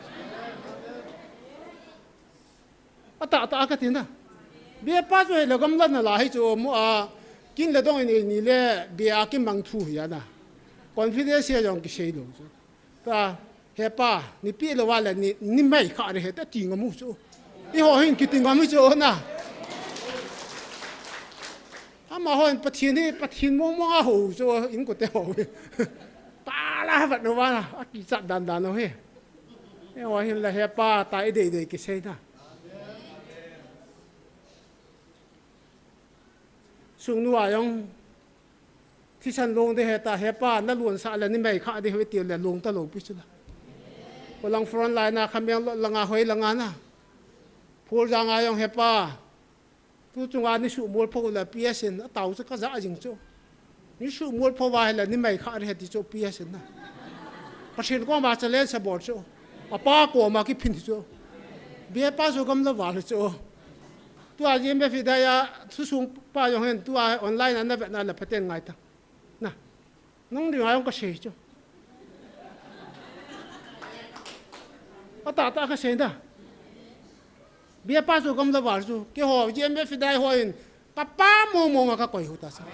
Atah tah kati na. Be pa chu hi la gamla na la hi chu mo a. Kin le dong in ni le be a kimang thu hi a na. Confidence jong kisei lou chu. Ta, he pa, ni pi lou va le ni, ni mai kha re he ta ti ngam u chu. Eiho hin kiti ngam u chu na. Amahon Pathen hi, Pathen mong mong a ho chu, in ko te ho. Pa la ha vat no va na, akichat dan dan no he. Eiho hin la he pa, ta i dei dei kisei na. Sung nu a jong, thisan long de he ta, he pa, na lon sa le ni mai kha de he ti le long ta lou pi chu la. Ko lang front line a khameng lo langa hoi langa na. Phul jang a jong he pa. Tu chunga ni suhmol pho le P S in atao chu kaja jing chu. Ni suhmol pho va hile ni mai kha re ti chu P S in na. Pathen koma challenge abol chu. Apa koma kiphin chu. Bia pa chu gamla val chu. Tua G M F Hidayah thusung pa jong hin tua online a na vetna le phaten ngai ta. Na. Nung ding a jong kasei chu. Atah tah kasei da. Bia pa chu gamla val chu. Keiho G M F Hidayah ho in kapa mong mong a kakoi u ta sa.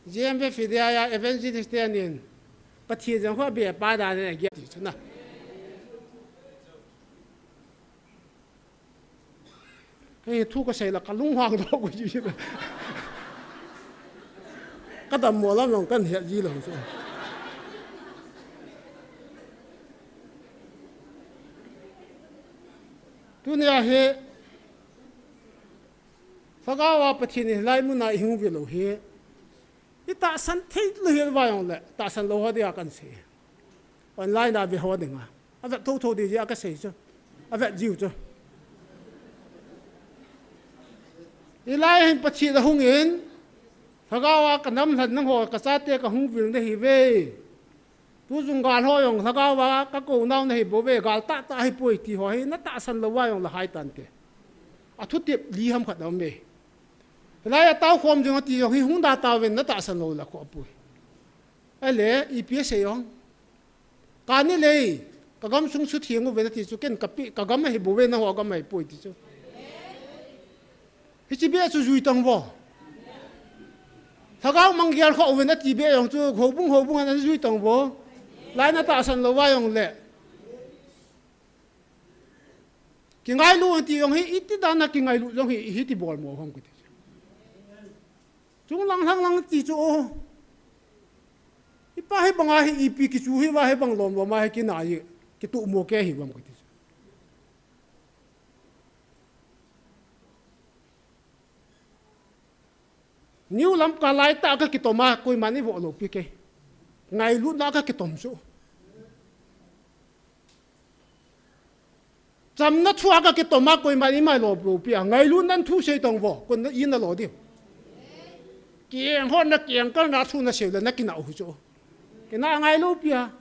G M F Hidayah a evangelist te anin Pathen jong ho bia pa dan in agia ti chu na. Kei thu kasei la kalung hang doh u ji. Kadammo lam jong kahet ji lou chu. Tunia hi Lhagao a Pathen in hilai muna ihung vil u hi. Itahsan thei lou hel uva jongle, tahsan lou ho dia kahin sei. Online a ve ho dinga. Avet thotho ding jeh a kasei chu. Avet jiu chu. Hilai hin Pathen ahung in, Lhagao a kanam lhan nangho kachate kahung vil nahiuve. Tu jong gal ho jong Lhagao a kakou nau nahi bouve, gal tah tah ahipoi ti ho hi natahsan lou uva jongle hai tante. Athutep li ham khat aume. Hilai a taokhom jong ati jong hi hung da tauvin natahsan lou le akhoh poi. Ahile, ipi asei jong. Kani lei, kagamsung sutheng uve nati chu, ken kapi, kagam ahi bouve, nangho gam ahipoi ti chu. Hiche beh chu jui tang vo. Lhagao mang gel kha uve nati beh jong chu, houbung, houbung ana jui tang vo. Lai natahsan lou uva jongle. Kingailu ti jong hi, iti dan a kingailu jong hi, hiti bol mo ham kati. Chunglang lhanglang ti chu o. Ipa hibang a hi ipi kichu hi va hibang lom lom a hi kinai, kituh mo kei hi vam kati chu. New lam ka lai tah a kakitom a, koiman eivoh lou pi kei. Ngailutna a kakitom chu. Chamna thu a kakitom a, koiman eima lou pi a. Ngailutna thu sei tang vo, koiman eina lo diu. Kieng hon na kieng kal na thu nasei le nakinah u chu. Kinah ngai lou pi a.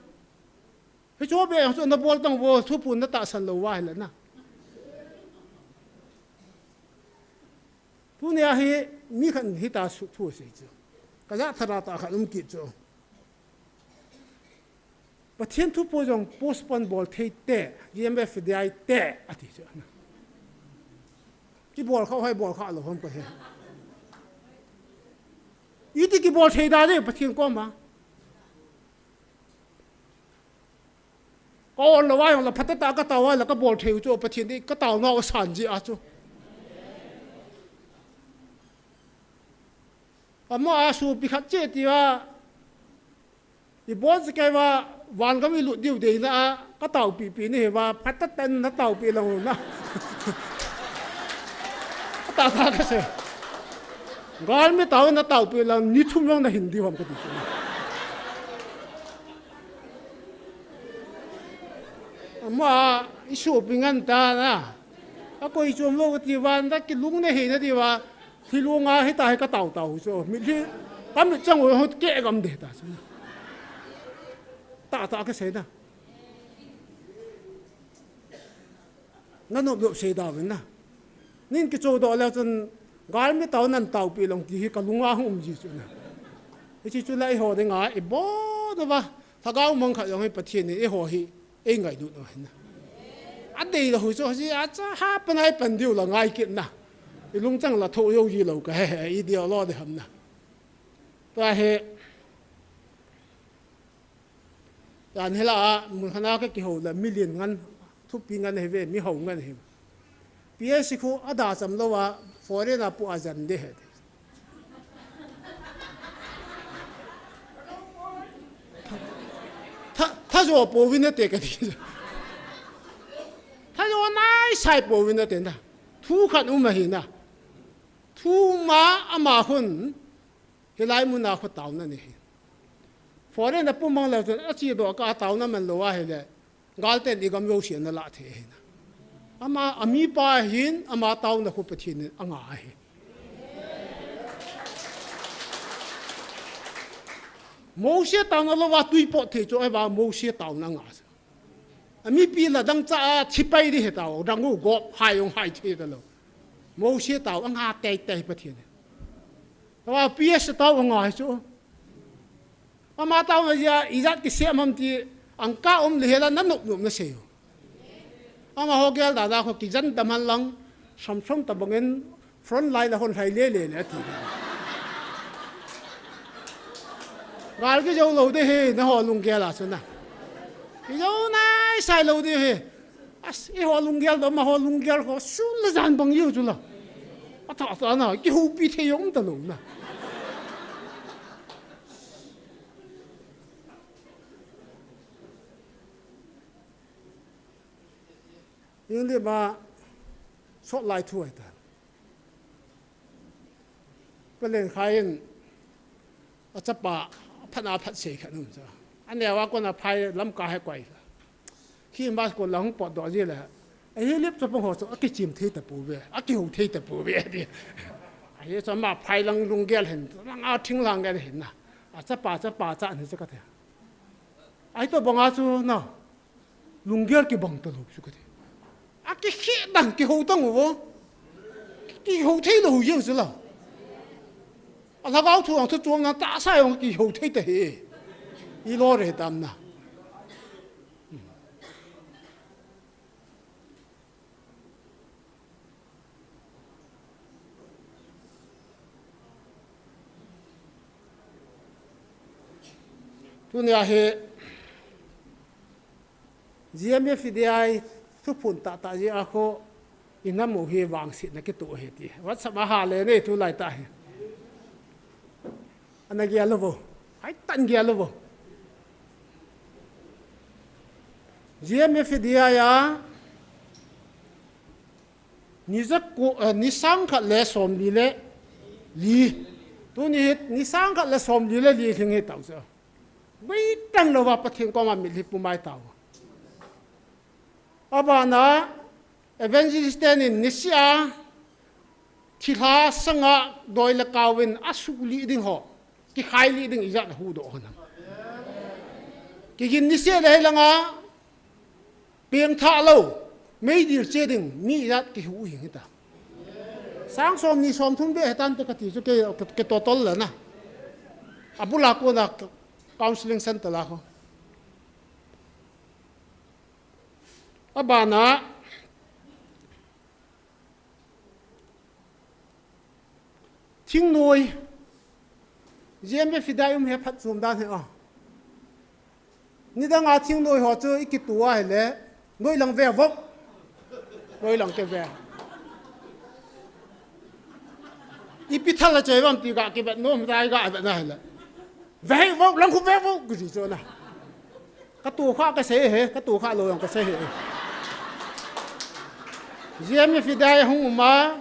Hichu beh jong chu nabol tang vo, thuphon natahsan lou uva hile na. Tunia hi mi khat in hitia thu asei chu. Kajah thara tah khat um kit chu. Pathen thuphon jong postpone bol thei te, G M F D I te, ati chu. Kibol kha hoi bol kha lou ham kahe. Iti kibol thei da de Pathen koma. Ka ol lou a jong le phatah tah a katao a le kabol thei u chu Pathen in katao nau asan jeh a chu. Ama a sopi khat che ti a, ibon se kei va, van gam ilut diu deina a, kataopi pi nahi va, phatah tah in nataopi lang u na. Tah tah kasei. Galmi tao nataopi lang, ni thum lang nahin diu ham kati chu. Ama, isopi ngen ta na. Akoi chom lou kati va, na kilung nahi nati va. Thilung a hita hi katao tao chu. Mitlhi, kamit chang u hot keh gam de ta chu. Tah tah kasei na. Nanop nop sei da uvin na. Nin kicho doh leu chun galmi tao nan taopi lang ti hi kalung a hung um ji chu na. Hiche chu la eiho dinga ibon uva. Lhagao mang khat jong hi Pathen in eiho hi eingailut u ahi na. Adei lou hi chu hiche a cha ha panai pan diu la ngai kit na. Ilungchang la tho jou ji lou kahe, ideology ham na. Tua hi Jan hila a, mun khat a kakihou le, mi lien ngen, thupi ngen ahi ve, mi hou ngen ahi. P S C khu ada cham lou a, foreign a pu a jan de he. Tha, tha jo pouvin nate kati. Tha jo nai sai pouvin nate na. Thu khat um ahi na. Thu ma ama khun, Hilai muna khu taona nei hi. Foreign a pum mang leu chun, ache doh kah a taona man lou ahile, galten igam jouse ana lah thei ahi na. Ama, amipa hin, ama taona khu Pathen in anga ahi. Mose taona louva tui pot thei chu, ahivang Mose taona anga. Amipi la dangchah a thi pai ding ahi tao, dang u gop, hai jong hai thei talou. Mose tao anga teitei Pathen in. Tao P S tao anga hi chu. Ama taona jeh a, ijat kisem ham ti, angka um le hela na nop nop na sei u. Amaho gel dan a khu kijen dam hen lang, Samson tabang in front line a hon lhai le le le ati. Gal kijou lou ding ahi, nangho lunggel a chu na. Kijou naisai lou ding ahi. As, eiho lunggel toh amaho lunggel khu sun le jan bang jeng chu la. Atha, atha na, kihoupi thei jong um talou na. English ma sot lai thu ahi ta. Palen Khai in achapa aphat na aphat sei khat um chu. Aneo a kona phai lamkai hi koi. Khi ma kon la hung potdoh ji le. Ahi lip chapang ho chu akichim thei tapouve, akihou thei tapouve ati. Ahi chu ama phai lang lunggel hin, lang a thing lang gel hin na. Achapa, chapa cha ni chu kati. Ahi tobang a chu na. Lunggel kibang talou chu kati. Akikhe dang, kihou dang uvo. Kihou thei lou jeng chu la. A lhagao thu ang thu chom na tahsa jong kihou thei ta hi. Ilou re tam na. Tunia hi G M F D I thuphon tahtah jeh a khu inam u hi vangsetna kitoh ahi ti. WhatsApp a hale nei tulai tah hi. Ana gel uvo. Hai tan gel uvo. G M F D I a ni ja ko, eh, ni sang khat le som li le li. Tuni hi ni sang khat le som li le li lhing hi tao chu. Vei tan louva Pathen koma mitlhi pumai tao. Abana evangelist tenin niseh a thilha sanga doi le kaovin asuh lih ding ho, kikhai lih ding ijat a huhdoh hon ham. Kigin niseh le hilanga pengthah lou, meidil che ding mi ijat kihuh hing hita. Sang som ni som thum be hitan te kati chu ke, ke totol le na. Abula kona counseling center la khu. Abana thingnoi. G M F D I um hi phatchom dan hi a. Nidang a thingnoi ho chu ikituh a hile. Noilang ve vo. Noilang ke ve. Ipi thal a chei vam ti ga kivet nom dai ga vet na hile. Ve vo, lang khu ve vo, kiti chu na. Katoh kha kasei e, katoh kha lou jong kasei e. G M F D I hung um a,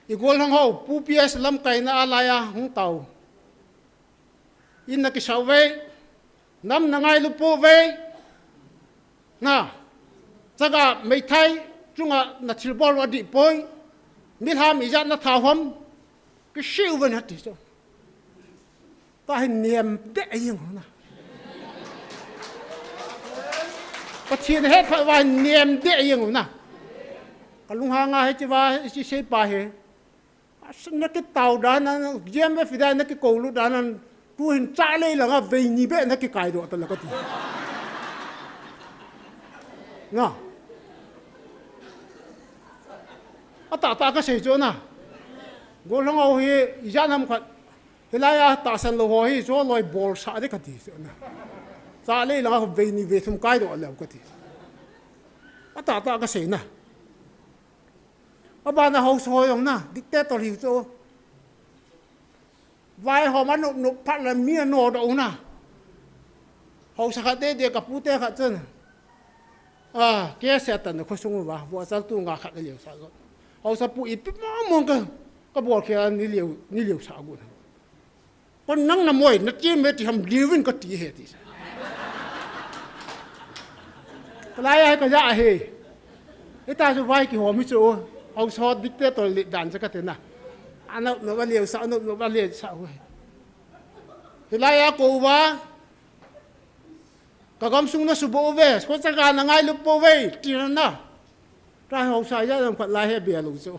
igol hang ho, Pu P S lamkaina a laiya hung tao. In na kisau ve, nam na ngailu pou ve. Na, chaga meithai chunga na thilbol u adih poi. Milham ijat na thau ham. Kisih uve na ti chu. Tua hi nem deh jeng u na. Pathen hetphat uva hi nem deh jeng u na. Kalunghang a hiche va, hiche seipa hi. Asa na kitao dan a, G M F D I na kikoulut dan a, tuhin Chaklei langa veini beh na kikaidoh ta la kati. Na. Atahtah kasei chu na. Gollhang ho hi, ijat ham khat. Hilai a tahsan lou ho hi, joloi bolsah ding kati chu na. Chaklei langa veini vethum kaidoh leu kati. Atahtah kasei na. Abana haosa ho jong na, dictator hi chu. Vaihom anop nop phat le mi anodoh u na. Haosa khat tete kapute khat chun. A, case atan khosung uva, vohchal tu nga khat alio sah jong. Haosapu ipi mong mong ka, kabol khel a nilio, nilio sah got na. Kon nang na moi, na chem e ti ham liuvin kati e ti. Kalai a hi kaja ahi. Hita chu vai kihom hi chu. Haosa dictator le dan cha ka te na. Anop nop a leu sa, anop nop a leu sa hu. Hilai a kou va. Ka gamsung na subo uve, ko cha ka na ngailu pouve, ti na. Ka haosa ja jong phat lai he bia lo chu.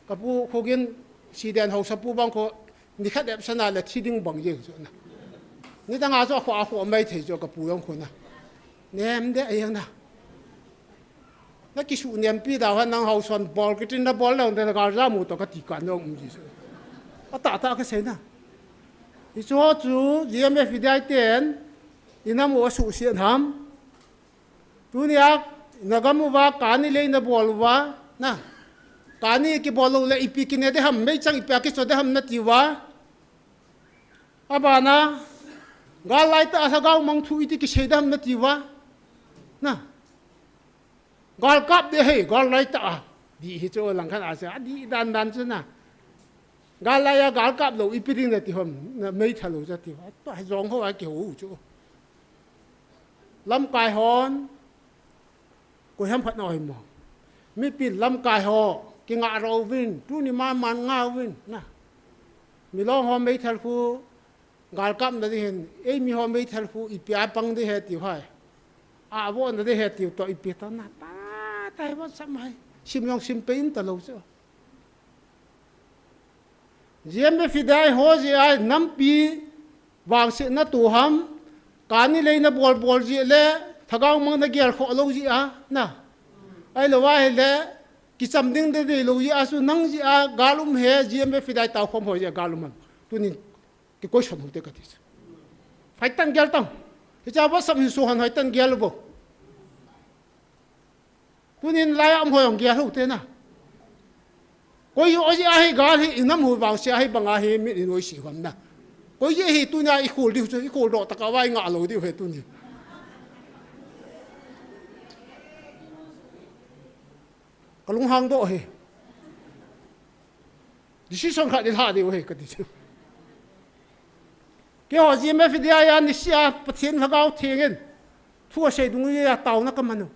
Ka pu khu gin si den haosa pu bang khu ni khat ep sana le thi ding bang jeng chu na. Ni dang a chu khu a khu mai thei chu ka pu jong khu na. Nem de a jeng na. Na kisu nempi dau han nang haosan bol kitin na bol leu de na gal ja mu to ka ti ka nong um ji chu. A ta ta ka sei na. Hi chu chu G M F hi dai ten i nam u a suhsiat ham. Tunia na gam uva kani lei na bol uva na. Kani kibol lou le ipi kine de ham, meichang ipi a kicho de ham na ti uva. Abana gal lai ta a lhagao mang thu iti kisei de ham na ti uva. Na. Gal kap de hei, gal lai ta a. Di hi chu lang khan a se, a di dan dan chu na. Gal lai a gal kap lou ipi ding na ti hom, na mei tha lou cha ti uva. Tua hi jong ho a kiho chu. Lamkai hon, koi ham phat na oi mo. Mipi lamkai ho, kinga ro vin, tuni man man nga vin, na. Milong ho meithal khu, gal kap na di hin, ei mi ho meithal khu, ipi a pang di he ti hai. A vo na di he ti to ipi ta na, ta, ta he vo sam hai. Sim jong sim pe in ta lou chu. G M F hi dai ho ji a nampi vangsetna tu ham, kani lei na bol bol ji le, lhagao mang na gel kho lou ji a, na. Ai lou a hi le, kicham ding de de lou ji a, su nang ji a, gal um he, G M F hi dai tau khom ho ji a, gal um ham. Tunin, kikoi son hu te ka ti chu. Hoi tan gel tang. Hi cha va sam hin su han hoi tan gel bo. Tunin lai a um hoi ong gel hu te na. Koi jo ji a hi gal hi, i nam hu vangse a hi bang a hi, min i noi si hom na. Koi ji hi tunia i khol diu chu, i khol do ta ka vai nga lou diu he tuni. Ka lunghang do he. Decision khat di lha diu he ka ti chu. Keiho G M F hi dai a ni sia Pathen lhagao theng in. Thu a sei dung ji a tau na ka man u.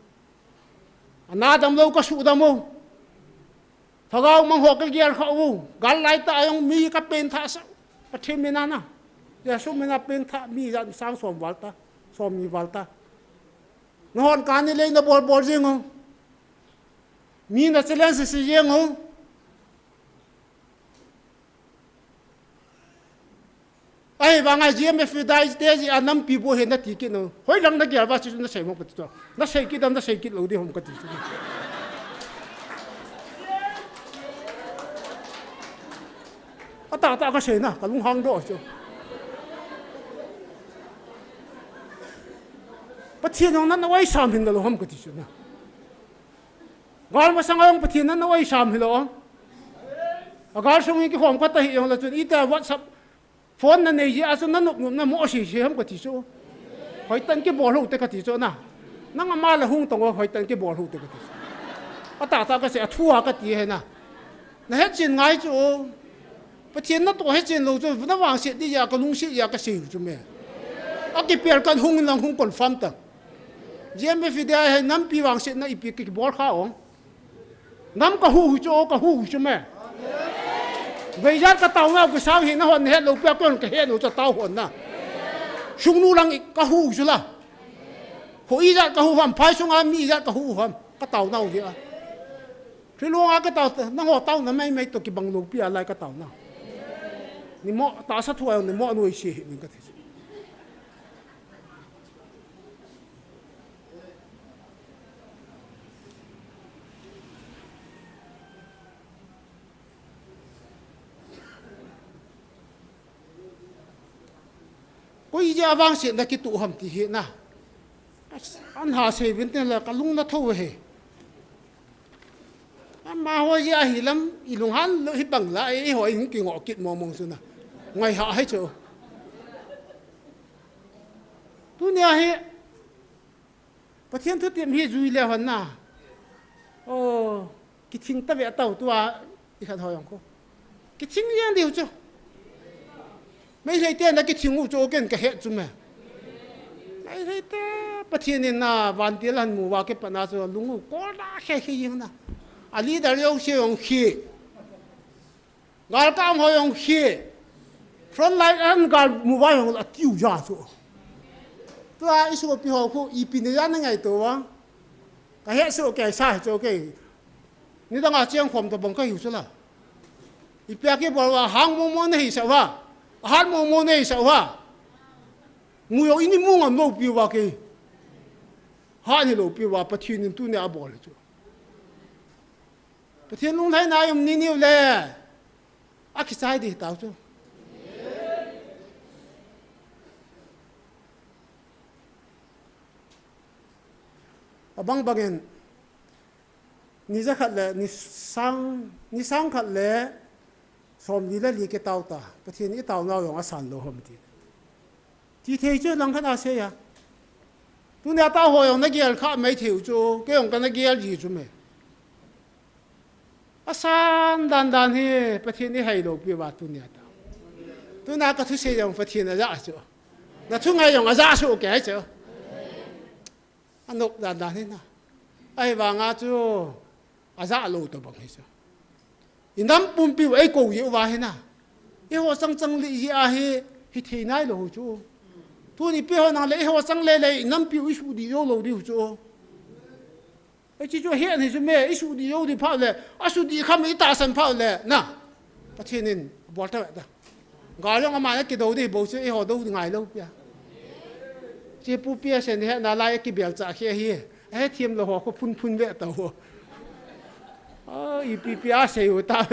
A na dam lou ka su dam u. Lhagao mang ho ka gel kha u. Gal lai ta a jong mi ka pen tha sa. Pathen min a na. Jesu min a pen tha mi jan sang som val ta. Som ni val ta. Na hon kani lei na bol bol jing u. Mi na challenge si jing u. Ahivanga G M F hi dai te ji a nampi bo he na ti kit no. Hoi lang na gel va chu na sei mo ka ti chu. Na sei kit dam na sei kit lou di hom ka ti chu. A ta ta ka sei na, ka lunghang do chu. Pathen jong na na oi sam hin lou hom ka ti chu na. Gal masang a jong Pathen na na oi sam hi lou. A gal sung hi kihom ka ta hi jong la chun ita WhatsApp phone na nei ji a chu na nop nop na mo si si ham ka ti chu. Hoi tan kibol ho te ka ti chu na. Nang ama la hung tong hoi tan kibol ho te ka ti chu. A ta ta ka sei a thu a ka ti he na. Na het chin ngai chu. Pathen na to het chin lou chu na vangset di ja ka lungset ja ka sei chu me. A kipel kan hung lang hung confirm ta. G M F hi dai a hi nampi vangsetna ipi kibol kha ong. Nam ka hu hu chu, ka hu hu chu me. Vei jat ka tau na, ka sang hi na hon het lou pia kon ka het lou cha tau hon na. Sung nu lang i ka hu hu chu la. Ho i jat ka hu ham, phai sung a mi i jat ka hu hu ham. Ka tau na u hi a. Thilong a ka tau, na ho tau na mai mai to kibang lou pia lai ka tau na. Ni mo, ta sa thu a ni mo noi si hi ni ka ti. Koi ja vangsetna kitu ham ti hi na. An ha sei vin te la ka lung na tho he. Ama ho ja hi lam i lunghan lou hi bang la, i ho i hung kingo kit mo mong su na. Ngai ha hai chu. Tunia hi Pathen thu tim hi jui le hon na. O, kithing ta ve tau tua, i khat hoi ang ko. Kithing yang diu chu. Meitei te na kithing u chu ken ka het chu me. Ai, hei te, Pathen in na, vantil ahin mu uva kipat na chu, lung u kol da khe khe jeng na. A leader jouse jong khi. Galkap ho jong khi. Front line a gal mu uva jong atiu ja chu. Tua i sopi ho khu, ipi nei ja na ngaito uva. Ka het soh kei sa hi chu kei. Nidang a cheng khom tabang ka hiu chu la. Ipi a kibol uva, hang momo na hisah uva. Ahat momo na hisah uva. Mu jong i ni mu ngam lou pi uva kei. Hat hilou pi uva, Pathen in tunia abol hi chu. Pathen lunglhaina i um ni niu le. Akichai ding tau chu. Abang bangin, ni ja khat le, ni sang, ni sang khat le, somli le li kitao ta. Pathen in i tao nau jong asan lou ham ti. Ti thei chu lang khat a sei a. Tunia tao ho jong na gel kha mai thei u chu, kei jong kana gel ji chu me. Asan dan dan hi, Pathen in i hai lou pi uva tunia tao. Tunia ka thusei jong Pathen aja chu. Na thungai jong aja chu kei chu. Anop dan dan hi na. Ahivanga chu aja lou tabang hi chu. I nam pumpi u eikou jeh uva hi na. Eiho chang chang le jeh a hi, hithei nai lou chu. Tuni pi ho nang le eiho chang le le i nampi u i sudih jou lou diu chu. Ei, chi chu ahet hi chu me, i sudih jou ding phat le, asudih kham i tahsan phat le, na. Pathen in abol ta ve ta. Gal jong aman akidou ding bou chu, eiho dou ding ngai lou pia. Chi pu pia sen hetna lai akibel cha khe hi. Ahe thiam lou ho khu phun phun ve ta ho. A, ipi pi a sei u ta.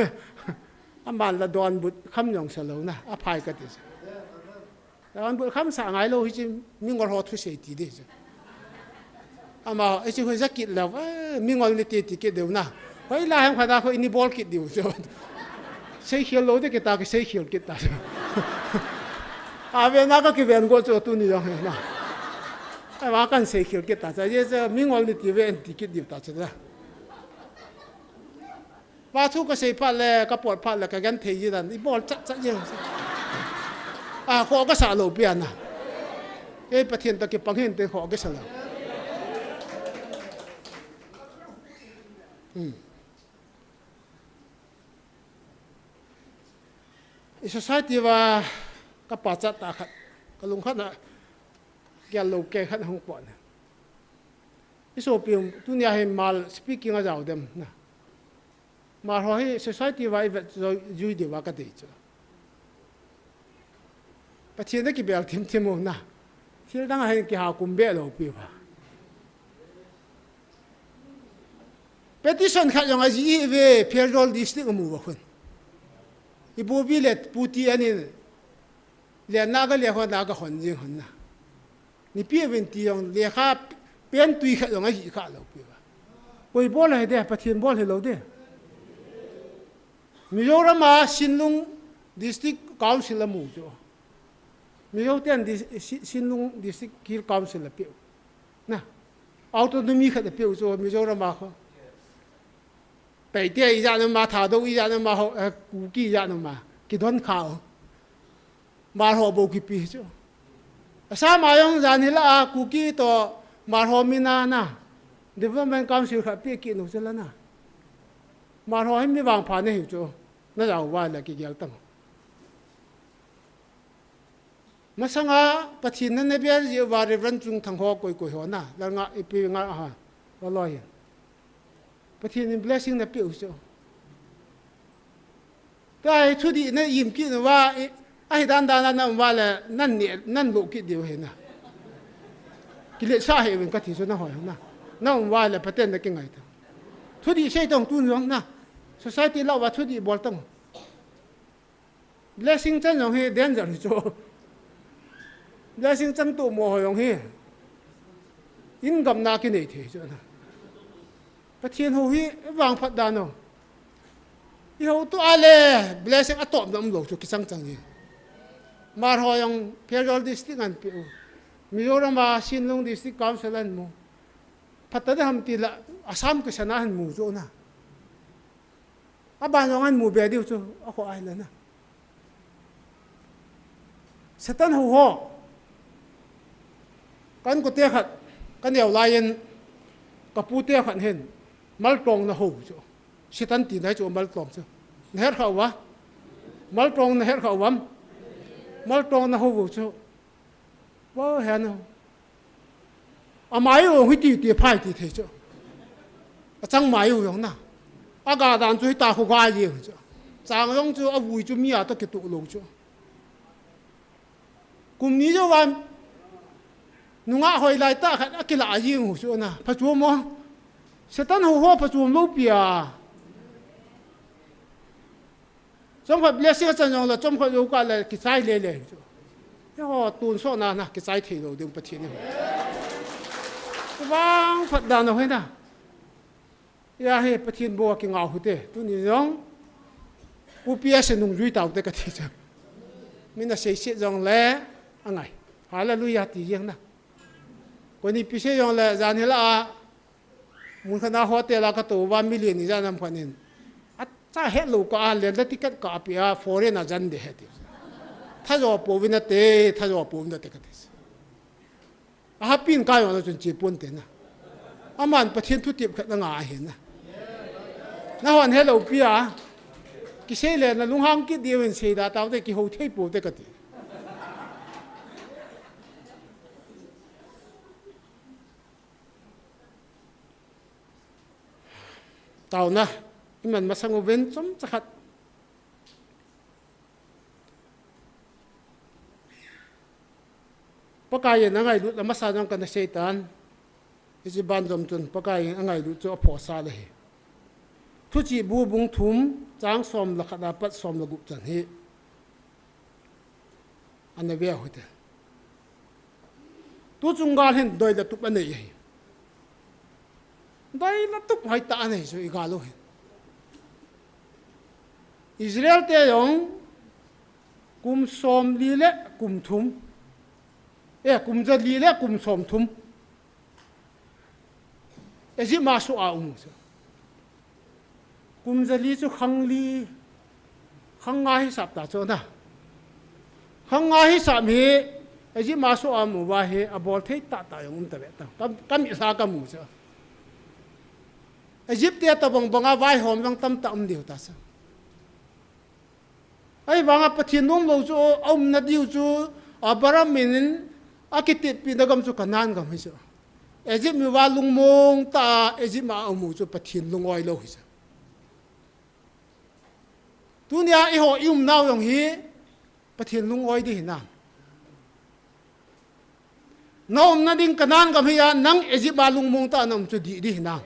Aman la donbut kham jong sa lou na, aphai kati sa. Donbut kham sa ngai lou hi chi, mingol ho thusei ti ding chu. Ama, ei chi hoi ja kit lou, eh, mingol ni ti ti kit diu na. Hoilai ham khat a khu i ni bol kit diu chu. Seikhel lou ding kita kiseikhel kit ta chu. Aven a ka kiven go chu tuni jong hi na. Ahivang kan seikhel kit ta chu, ye chu mingol ni ti ve ti kit diu ta chu na. Pa thu ka sei phat le, ka pot phat le, ka genthei ji dan, i bol chat chat jeng. A, khoh ka sa lou pia na. Kei Pathen toh kipang hinte khoh ka sa lou. Hmm. I society uva ka pachat tah khat, ka lungkhat na gel lou kei khat hung pot na. I sopi um, tunia hi mal speaking a jao dem na. Mal ho hi society uva i vet jui, jui diu va ka dei chu. Pathen a kibel thim thim u na. Thil dang a hin kiha kum be lou pi uva. Petition khat jong ajih ve, Pherzawl District a mu uva khun. Ibobi le Pu T N in, lenna ka le hon na ka hon jing hon na. Nipi uvin ti jong lekha pen tui khat jong ajih kha lou pi uva. Koi bol ahi de, Pathen bol hilou de. Mizoram a Sinlung District Council a mu chu. Mizo ten dis-, Si-, Sinlung District Hill Council a peh u. Na. Autonomy khat a peh u chu Mizoram a kho. Paite ijat na ma, Thadou ijat na ma, ho, eh, Kuki ijat na ma. Kidon kha u. Malho bou kipe chu. Asam a jong jan hi la a Kuki toh Malho min a na. Development Council khat pe kit nu chu la na. Malho hi mi vangpha na hiu chu. Na jao uva le kigel tang. Masanga Pathen na na bel jeh uva Reverend Chungthang ho koi koi ho na. Lal nga ipi nga ha. Valoi. Pathen in blessing na peh u chu. Tua hi thudih na im kit uva, i, ahi dan dan a na um uva le, nan ne, nan lo kit diu ahi na. Kiletsah hih uvin kati chu na hoi na. Na um uva le, Pathen na kingai ta. Thudih sei tong tun jong na. Society lah uva thudih bol tong. Blessing chan jong hi danger hi chu. Blessing chan toh mo ho jong hi. In gamna kinei thei chu na. Pathen ho hi vangphat dan o. I ho toh a le blessing a tawpna um lou chu kichang chang hi. Malho jong Pherzawl District an pe u. Mizoram a Sinlung District Council an mu. Phat ta ding ham ti la Assam kisan a han mu chu na. Aban jong an mu be diu chu, a kho ai la na. Satan ho ho. Kan kote khat, ka neo lai in, ka pute khat hin, maltong na ho chu. Satan tina chu maltong chu. Na her kha uva. Maltong na her kha uvam. Maltong na ho chu. Bo he na. Amai u hi ti ti phai ti thei chu. Achang mai u jong na. Aga dan chu hi ta khu ga ji chu. Chang jong chu avui chu mi a to kitu lo chu. Kum ni jo van. Nunga hoi lai ta khat akila a jing hu chu na. Pha chu mo. Satan ho ho pha chu lo pia. Chom khat blessing a chan jong la, chom khat lo ka la, kichai le le chu. He ho tun so na na, kichai thei lo ding Pathen ni. Vang phat dan ho na. Ya he Pathen bo ki ngau hu te, tu ni jong. Pu P S nung jui tau te ka ti cha. Mina sei se jong le, angai. Hallelujah ti jeng na. Ko ni pi se jong le, jan hela a. Mun khat na hotel a ka to va million ni jan am khan in. A cha het lo ka a le da ticket ka pi a foreign a jan de he ti. Tha jo po vin a te, tha jo po vin a te ka ti. A ha pin ka yo na chun chi pon te na. Aman Pathen thu tip khat na nga a he na. Na hon he lo pi a. Ki sei le na lunghang ki di vin sei da tau te ki ho thei po te ka ti. Tauna, iman masang uvin chomcha khat. Pakaiyin angailut amasa jong kana seitan. Hiche banjom chun Pakaiyin angailut chu aphosa le hi. Thuchih bu bung thum chang som le khat apat som le gup chan hi. Ana ve u hite. Tu chung gal hin doi le tup anei ahi. Doi le tup hoitah anei chu i gal u hin. Israel te jong kum som li le kum thum. Eh, kum ja li le kum som thum. Egypt ma su a um u chu. Kum ja li chu khang li, khang nga hisap ta chu na. Khang nga hisap hi, Egypt ma su a um uva hi, abol thei tah tah jong um ta ve ta. Kam, kam isa kam u chu. Egypt te tabang banga vaihom jong tamtah um diu ta chu. Ahivanga Pathen nom lou chu, aumna diu chu, Abraham min in akitepina gam chu Canaan gam hi chu. Egypt mi va lungmong ta, Egypt ma aum u chu Pathen lungoi lou hi chu. Tunia eiho i umnau jong hi Pathen lungoi di hinam. Na umna ding Canaan gam hi a, nang Egypt a lungmong ta na um chu di di hinam.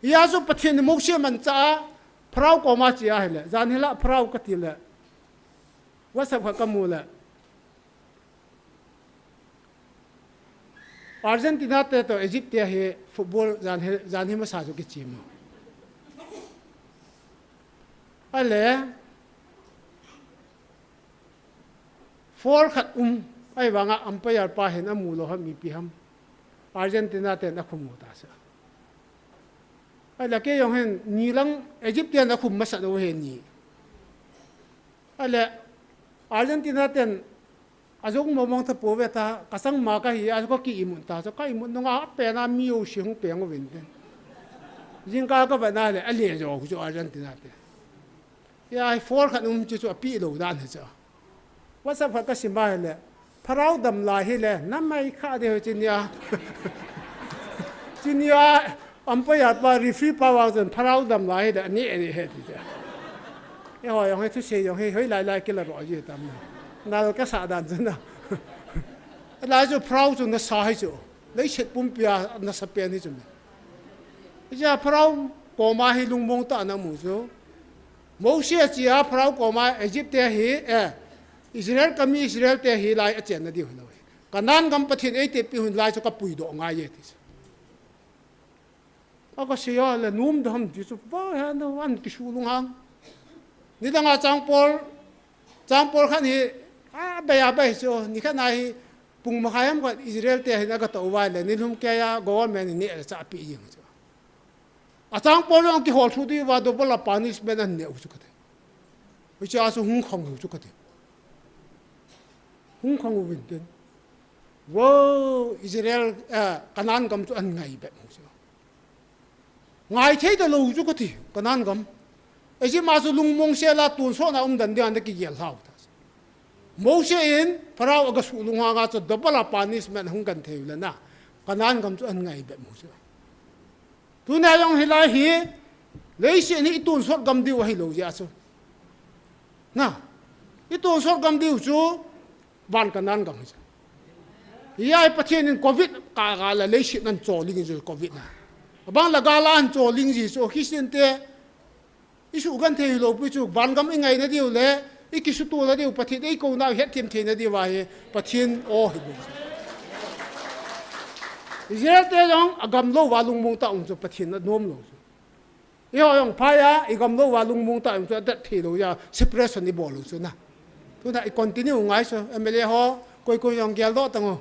Hia chu Pathen in Mose manchah a, Pharaoh koma che ahile, jan hila Pharaoh kati le, WhatsApp khat kamu le, Argentina te toh Egypt te hi football jan hi, jan hi masa chu kichim u. Ahile, foul khat um, ahivanga umpire pa hin amu lou ham, ipi ham. Argentina ten akhum u ta sa. Ahile kei jong hin ni lang Egypt ten akhum masat u ahi ni. Ahile Argentina ten ajong mong mong tha pouve ta, kachang ma kahi a, ka ki imut ta, ka imut nunga apen a mi jouse hung peng uvin te. Jingkah kavet na le, ale jo chu Argentina te. Hia hi foul khat um chu chu apeh lou dan hi chu. WhatsApp khat kasim a hile, Pharaoh dam lai hile, namai kha de ho chinia. Chinia, umpire pa, referee pa vang chun Pharaoh dam lai hile, ani ani he ti chu. Eiho jong hi thusei jong hi, hoilai lai kila ro ji tam na. Nal kasa dan chu na. Lai chu Pharaoh chu nasa hi chu. Leiset pumpia nasa pen hi chu me. Hijeh a Pharaoh koma hi lungmong tah a ana um u chu. Mose a che a Pharaoh koma Egypt te hi, eh, Israel kami Israel te hi lai achenna diu hilou hi. Canaan gam Pathen eitepi u hin lai chu kapuidoh ngai e ti chu. Akasei a le nom dam ti chu, va he na an kisu lunghang. Nidang a changpol, changpol khat hi, abei abei chu, nikhat na hi, pung makhai ham khat Israel te hin aga tou vai le, nilhum kei a government in neh le chah apeh jeng chu. Achangpol jong kihol thu diu va double a punishment aneh u chu kati. Hiche a chu hung khang u chu kati. Hung khang uvin tin. Wow, Israel, eh, Canaan gam chu ahin ngai bep u chu. Ngai thei talou chu kati, Canaan gam. Egypt a chu lungmong sela tonsot na um dan dia ana kigel lhau ta. Mose in Pharaoh aga suh lunghang a chu double a punishment hung genthei u le na. Canaan gam chu ahin ngai bep u chu. Tuna jong hilai hi, leiset hi i tonsot gam diu ahilou jeh chu. Na, i tonsot gam diu chu, van Canaan gam hi chu. Hijeh a Pathen in covid ka ga la leiset ahin choling ji covid na. Abang la ga la ahin choling ji chu, Christian te, i sugenthei lou pi chu, van gam i ngaina diu le, i kisuto na diu, Pathen ei kou na, hetthem thei na diu va hi, Pathen o hi bu. Israel te jong, agam lou va lungmong tah um chu, Pathen anom lou chu. Eiho jong phai a, i gam lou va lungmong tah um chu, adat thei lou jeh a, separation i bol lou chu na. Tuna i continue ngai chu, M L A ho, koi koi jong geldoh tang o.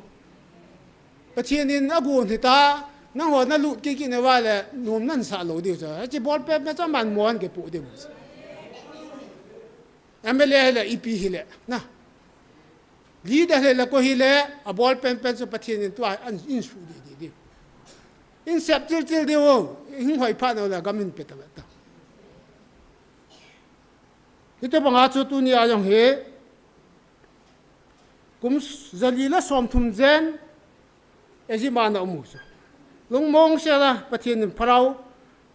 Pathen in agon hita, nangho na lut kiki na va le, nom nan sa lou diu chu. Hiche ball pet na chu aman mo ahin kipoh diu. M L A hile, E P hile, na. Leader hile, koi hile, a ball pen pen chu Pathen in tua, ahin, ahin suh di, di, di. Ahin sep chil chil di o, hing hoi pha na le, gam hin pe ta, ta. Hiti banga chu tunia jong hi, kum jali le somthum jen, Egypt a ana um u chu. Lungmong sela Pathen in Pharaoh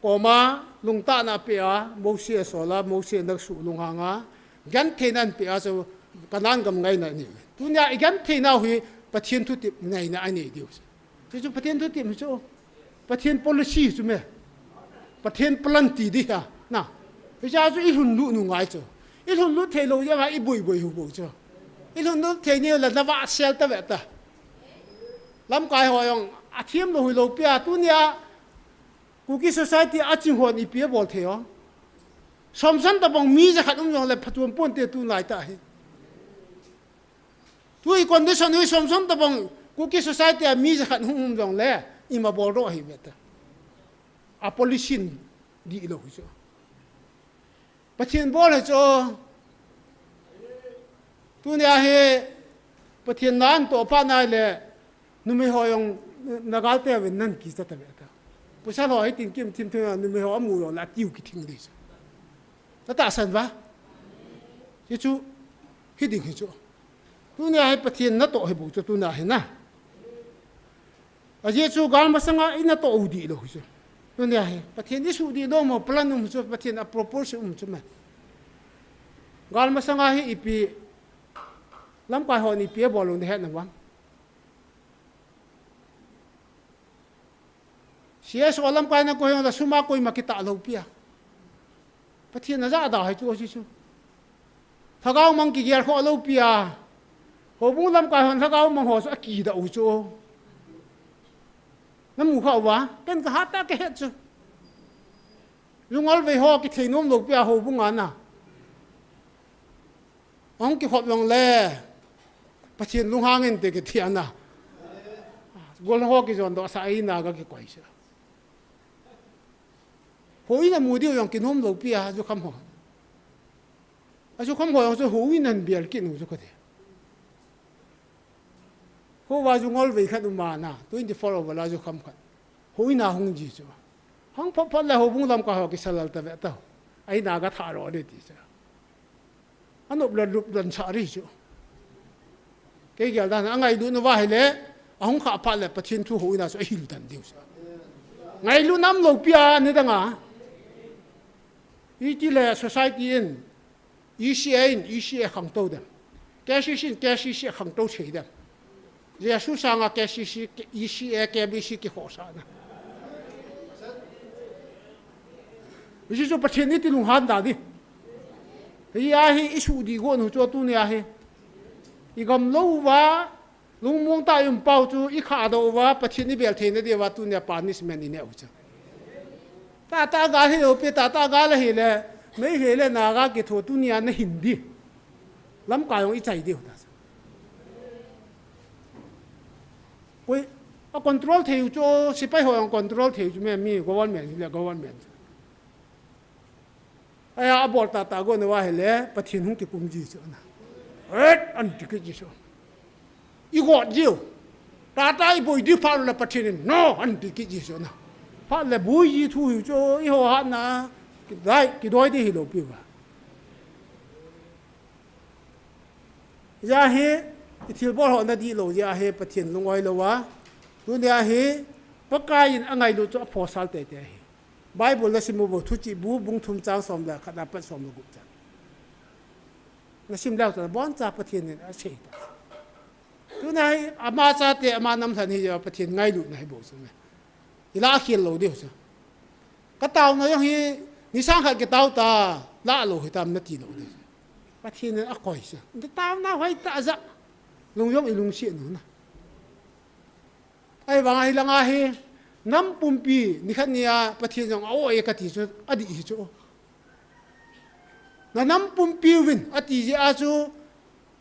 koma lungtahna apeh a, Mose asol a, Mose in aga suh lunghang a, gentheina ahin peh a chu Canaan gam ngaina anei. Tunia i genthei nau hi Pathen thutep ngaina anei diu. Chu chu Pathen thutep hi chu. Pathen policy chu me. Pathen plan ti di ha. Na. Hiche chu i lhunlut u ngai chu. I lhunlut thei lou jeh a i boi boi u bou chu. I lhunlut thei ni le na va sel ta ve ta. Lamkai ho jong athem lou hi lou pi a tunia Kuki society a ching hon ipi abol thei o. Somsan tabang mi jakhat um jong le phatchom ponte tulai tah hi. Tu i condition hi somsan tabang Kuki society a mi jakhat hung um jong le ima bol doh hi ve ta. A policy in di lou hi chu. Pathen bol hi chu. Tunia hi Pathen na ahin toh phat nai le numei ho jong na gal te uvin nan kicha ta ve ta. Pasal ho hi tin kim thim thim numei ho amu jong le atiu kithing di chu. Na tahsan uva. Hichu hi ding hi chu. Tunia hi Pathen natoh hi bou chu tunia hi na. Ajeh chu gal masanga i natoh u di lou hi chu. Tunia hi Pathen i suh di lou mo plan um chu Pathen a purpose um chu me. Gal masanga hi ipi lamkai hon ipi abol u na het na vang. C S O lamkai na koi jong le sum a koima kitah lou pi a. Pathen na jada hi chu, chu, chu. Lhagao mang kigel kho lou pi a. Houbung lamkai hon lhagao mang ho chu akidah u chu. Na mu kha uva, ken ka hat a ka het chu. Jungol vei ho kithei nom lou pi a houbung a na. Ahung kikhop jong le, Pathen lunghang inte kiti a na. Gol ho kijon doh sa a in a ga kikoi sa. Houin a mu diu jong kinom lou pi a, ajukham ho. Ajukham ho jong chu houin a bel kit u chu kati. Houva jungol vei khat um a na, twenty-four over la jukham khat. Houin a hung ji chu. Hung phot phot le houbung lamkai ho kisa lal ta ve ta. A in a ga tha ro le ti chu. Anop le lup dan sa ri chu. Kei gel dan a ngailut nauva hile, ahung kha phat le Pathen thu houin a chu ahil dan diu chu. Ngailut nam lou pi a ni dang a. Iti le society in E C A in E C A khangtou dem. K C C in K C C khangtou thei dem. Jesu sanga K C C, E C A, K B C kikhohsahna. Hichu Pathen iti lunghan da di. Hia hi i suh di go nu chu tunia hi. I gam louva, lungmong tah i um pau chu i khahdoh uva, Pathen i bel theina diuva tunia punishment i neh u chu. Tata gal hi lou pi, tata gal ahile, Meitei le Naga kitho tunia na hin di. Lamkai jong i chai diu ta. Koi, a control thei u chu, sepai ho jong control thei u chu me, mi government le government. Aia, abol tata go nauva hile, Pathen hung kikum ji chu na. Et, an ti kit ji chu. I got jiu. Tata i boi di phat le Pathen in, no, anti kit ji chu na. Phat le boi ji thu hi chu, i ho hatna, kidai, kidoi di hilou pi ba. Hijeh hin, i thilbol ho na dihlou, hijeh hin Pathen lung-oi lou a. Tunia hi, Pakai in angailut chu aphosal teitei ahi. Bible na sim u bou, Thuchih bu, bung thum chang som le khat apat som le gup chan. Na sim leu chun, abonchan Pathen in asei tai. Tunia hi, ama chate, ama nam lhan hi, Pathen ngailutna hi bou chu me. I lah khel lou diu chu. Ka taona jong hi, ni sang khat kitao ta, lah lou hitam nati lou diu chu. Pathen in akoi chu. Ni taona hoitah a ja. Lung jong i lungset nu na. Ahivang ahi langa hi, nam pumpi, nikhat nia Pathen jong a-o e kati chu, adih hi chu. Na nam pumpi uvin, ati jeh a chu,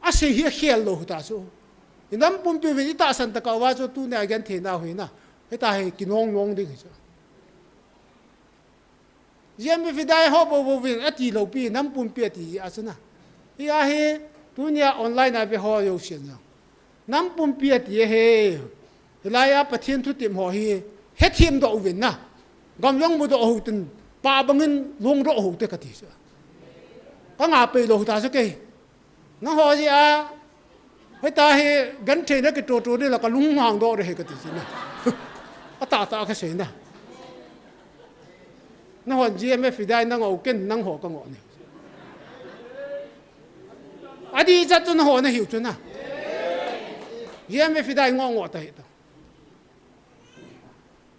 asei hi akhel lou ta chu. I nam pumpi uvin, i tahsan tah a uva chu, tunia genthei nau hi na. Hita hi, kinong nong ding hi chu. G M F Idai ho bou bou vin ati lou pi, nam pumpi ati a chu na. Hijeh hin, tunia online a ve ho jousen jong. Nam pumpi ati ahi. Hilai a Pathen thutep ho hi, hethem doh uvin na. Gam jong mudoh u hite, pa bangin lungdoh u hite kati chu. Ka ngah pei lou ta chu kei. Nangho jeh a, hoitah hi, genthei na kitoh toh ding la ka lunghang doh ding ahi kati chu na. Atah tah a kasei na. Nangho G M F Idai na ngoh u ken nangho ka ngoh ni. Adih chat chu nangho na hiu chu na. G M F Idai ngoh ngoh ta hih ta.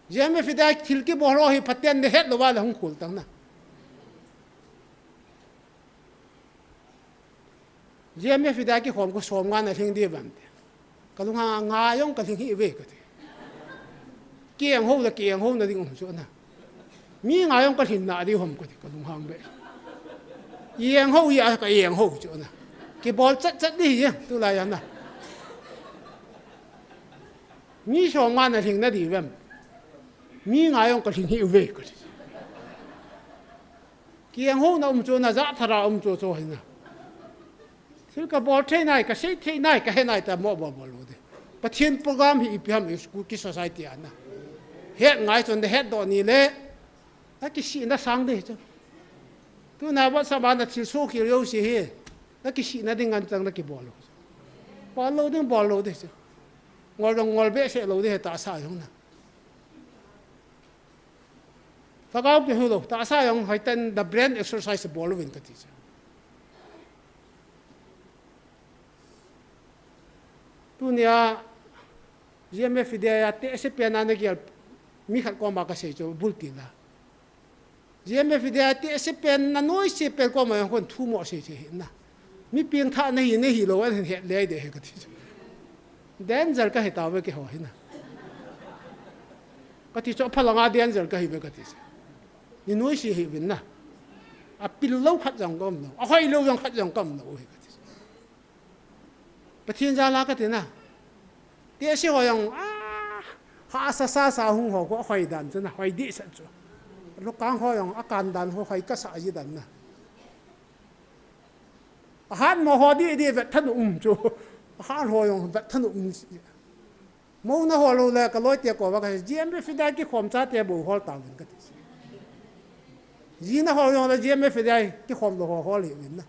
G M F Idai thil kibol ho hi phaten na het lou va le hung khol tang na. G M F Idai kikhom khu som nga na lhing diu vem ti. Ka lunghang a nga jong ka lhing hih uve kati. Ki-eng ho le ki-eng ho na ding um chu na. Mi nga jong ka lhin na diu ham kati ka lunghang be. I-eng ho hia ka i-eng ho chu na. Kibol chat chat ding hi tulai a na. Mi som nga na lhing na diu vem. Mi nga jong ka lhing hih uve kati. Ki-eng ho na um chu na, jat thara um chu chu hi na. Thil ka bol thei nai, ka sei thei nai, ka he nai ta mo bol bol lou ding. Pathen program hi ipi ham i school ki society a na. Het ngai chun na het doh ni le. Na kisihna sang ding chu. Tuna WhatsApp a na thil soh khel jouse hi. Na kisihna ding ngen chang na kibol lou. Bol lou ding, bol lou ding chu. Ngol dong ngol behseh lou ding hi tahsa jong na. Lhagao kihou lou, tahsa jong hoitah in the brain exercise bol uvin kati chu. Tunia G M F Idai a tehse pen a na gel mi khat koma kasei chu bulti la. G M F Idai a tehse pen na noise pen koma jong kon thu mo sei sei hi na. Mi pengthah na hi, na hi lou, an hin het le ding ahi kati chu. Danger ka hi tauve keiho hi na. Kati chu apha langa danger ka hi uve kati chu. Ni noise hi uvin na. Apil lou khat jong ka um lou. Ahoi lou jong khat jong ka um lou hi kati chu. Pathen jal a kati na. Tehse ho jong, ah, hahsa sa sa hung ho khu ahoi dan chu na, hoi dehset chu. Lukang ho jong akan dan ho hoi kasa ji dan na. Ahat mo ho didi vetthan um chu. Ahat ho jong vetthan um. Mo na ho lou le ka loi te koma ka G M F Idai kikhom chate bou hol tauvin kati. Ji na ho jong le G M F Idai kikhom lou ho hol hih uvin na.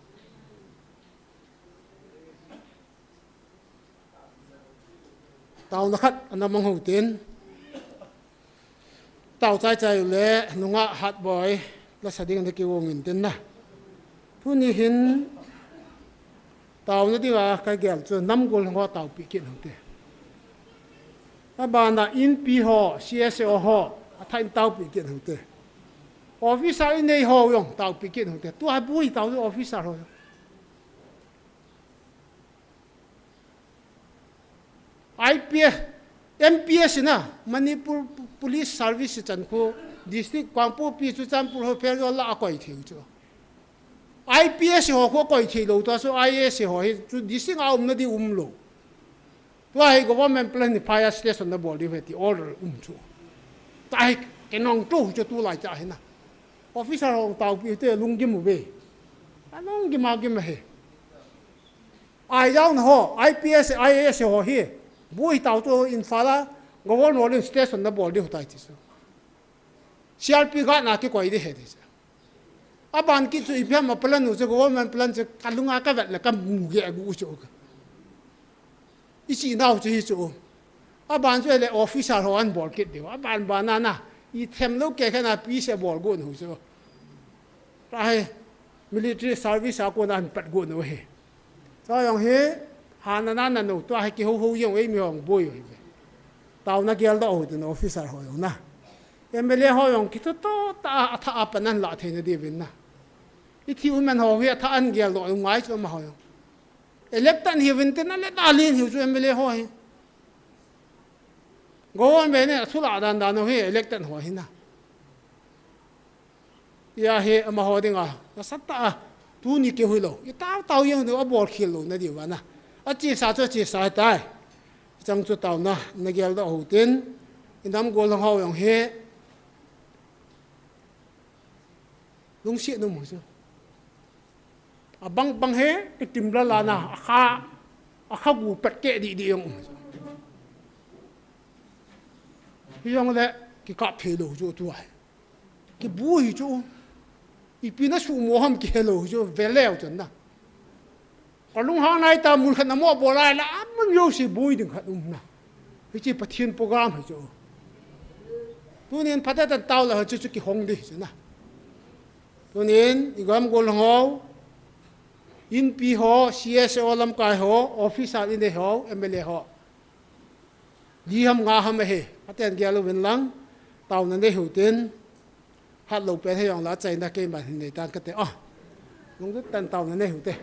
Taona khat ana mang hou tin. Tao chai chai u le, nungah Hatboi, la sa ding na kigong in tin na. Tuni hin, taona dinga ka gel chu, namgol ho taopi kit u hite. Abana inpi ho, C S O ho, athah in taopi kit u hite. Officer inei ho jong taopi kit u hite. Tua bui tao officer ho jong. I P S, M P S na, Manipur Police Service chan khu, district Kangpokpi, Churachandpur ho phel jo la akoi thei u chu. I P S ho khu akoi thei lou, tua chu I A S ho hi chu district a um na di um lou. Tua hi government plan ni fire station na bol di ve ti order um chu. Tua hi kinong tu chu tulai cha hi na. Officer ho taopi te lunggim u ve. A lunggim a gim he. Ai jao na ho, I P S, I A S ho hi. Bu hi tao chu Imphal a, Governor in station na bol diu tai ti chu. C R P guard na kikoi di he ti chu. Aban kit chu ipi ham a plan u chu, government plan chu kalunga kavet le kamu ge gu chu. Ichi nau chu hi chu. Aban chu le officer ho an bol kit diu. Aban ban na na. Ithem lou kei kha na pi se bol gu nu chu. Tahe military service a kona an pat gu nu he. Tua jong hi, hana nana no, tua hi kihou hou jong, eimi hong boi jong hi ve. Taona geldoh hou tin officer ho jong na. M L A ho jong kitho to ta a, atha a pan an la thei na diuvin na. Ithi umen ho hi atha an geldoh jong ngai chu amaho jong. Elected hiuvin tin a le dalin hiu chu M L A ho hi. Government in a thu la dan dan ho hi elected ho hi na. Hia hi amaho dinga, nasatah a, tuni keu hilou. Itao tao jeng diu, abol khel lou na diu vana. Achesa chu achesa tai. Chang chu taona, na geldoh hou tin. Inam gollhang ho jong hi. Lungset um chu. Abang bang hi, kitim la la na, akha, akha gu pat ke di di jong um chu. Hijongle, kikap thei lou chu tua hi. Kibu hi chu. Ipi na sumo ham kihe lou hi chu, veleu chun na. Kalunghang nai ta mun khat na mo bol lai la, amun jouse boi ding khat um na. Hiche Pathen program hi chu. Tunin phatah tah tao la hi chu chu kihong di hi chu na. Tunin, igam gollhang ho, Inpi ho, C S O lamkai ho, officer inei ho, M L A ho. Li ham nga ham ahi, aten gel uvin lang, taona nei hou tin, hatlou pen hijong la, achaina keiman hin nei tan kate, ah, lungdon tan taona nei hou te.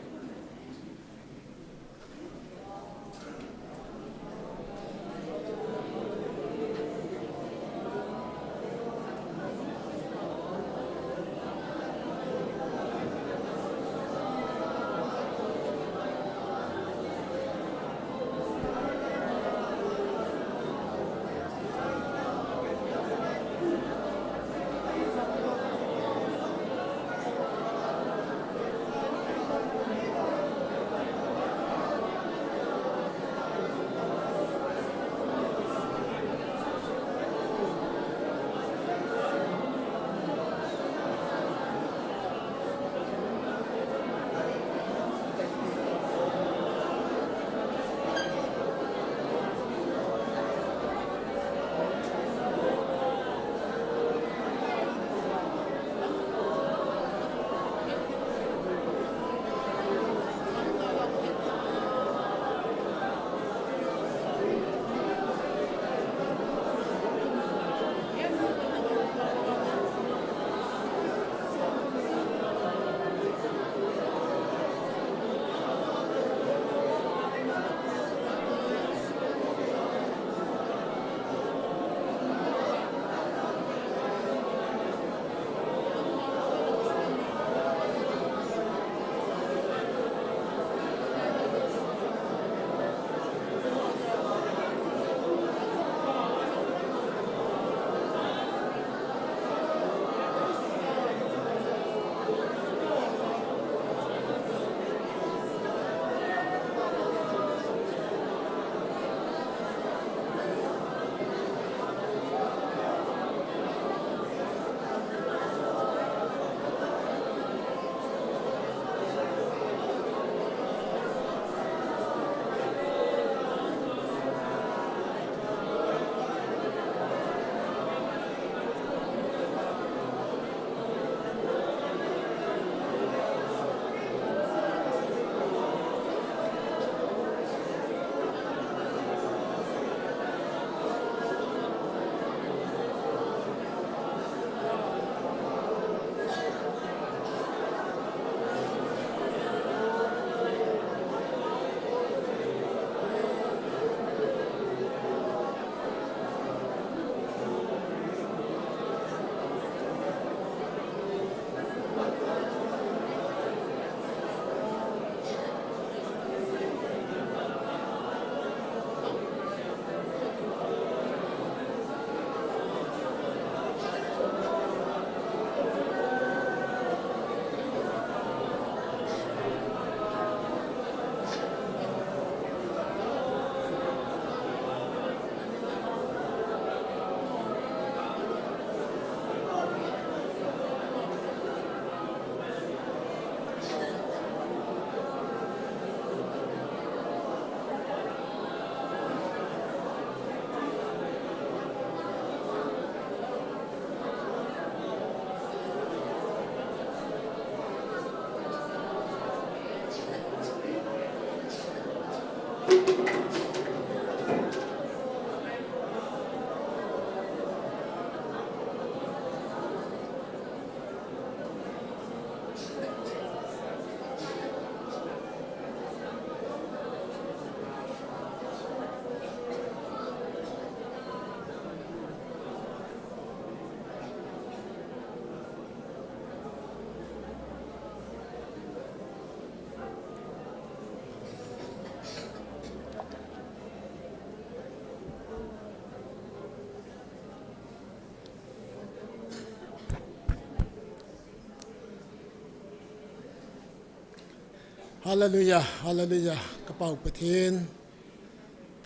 Hallelujah, hallelujah. Ka Pa u Pathen,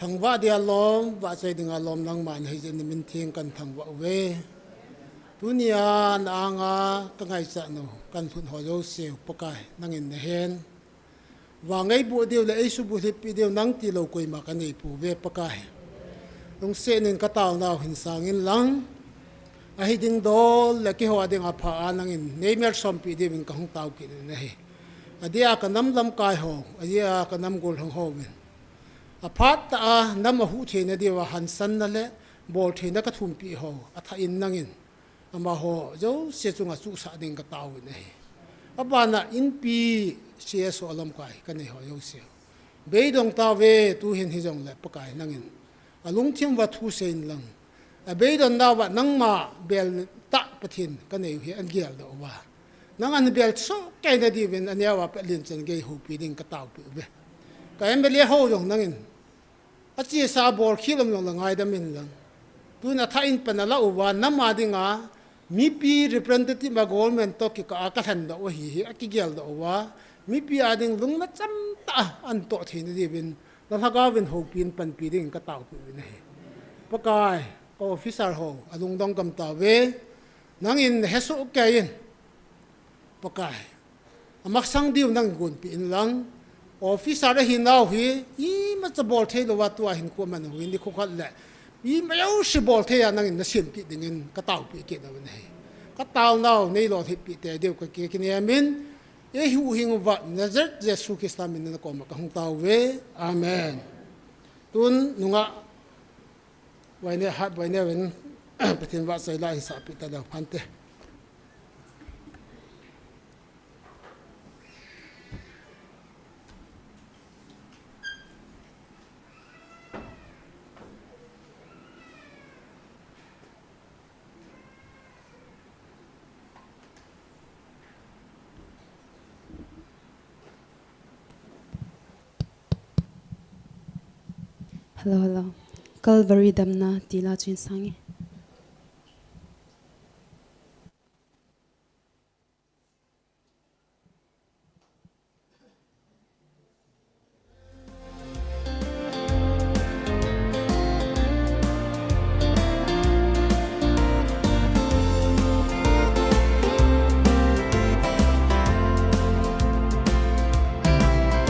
thangvah dia lom, vahchoi dinga lom nangman hijeh in namin theng kan thangvah uve. Tunia na anga ka ngaichat u, kan lhut ho jouse u Pakai, nangin nahen. Vangei boh diu le eisubuhlhitpi diu nang tilou koima ka neipouve Pakai. Lungset in ka taonau hin sang inlang, ahi ding dol le keiho a dinga pha a nangin nei malsompi diuvin ka hung tao kit in ahi. Adeh a ka nam lamkai ho, adeh a ka nam gollhang houvin, aphat tah a nam ahuh theina diuva hansanna le boltheina ka thumpi ho, athah in nangin amaho jouse chunga chuhsah ding ka tao in ahi. Abana inpi C S O lamkai ka nei ho jouse u, beidong tauve, tuhin hijongle Pakai nangin alungthim uva thu sei inlang, abeidon nauva nangma bel tah Pathen ka nei u hi ageldoh uva, nangin bel soh kei na diuvin aneo a pat len chan gei houpi ding ka taopi uve. Ka M L A ho jong nangin achesa abolkhel um jongle ngaidam inlang, tun athah in pan alah uva, nam a dinga mipi representative a government toh kikah a ka lhendoh u ahi hi akigeldoh uva, mipi a ding lungna chamtah a antoh theina diuvin na lhagao vin houpi in panpi dingin ka taopi uvin ahi. Pakai, ka officer ho alungdong gam tauve, nangin nahesoh kei in Pakai, amasang diu nangin gonpi inlang, officer ahinau hi imacha bolthei louva tua hinkho aman u hi nikho khat le ima jouse bolthei a nangin nasem kit dingin ka taopi kit uvin ahi. Ka taonau nei lolhinpi tei diu ka kinem in, eihuhhing uva Nazareth Jesu Christa min in na koma ka hung taouve. Amen. Tun nungah Vaine hat, vaine vin, Pathen vahchoi la hinsahpi taleu phante. Hello, hello. Calvary damna tila chu hin sang e.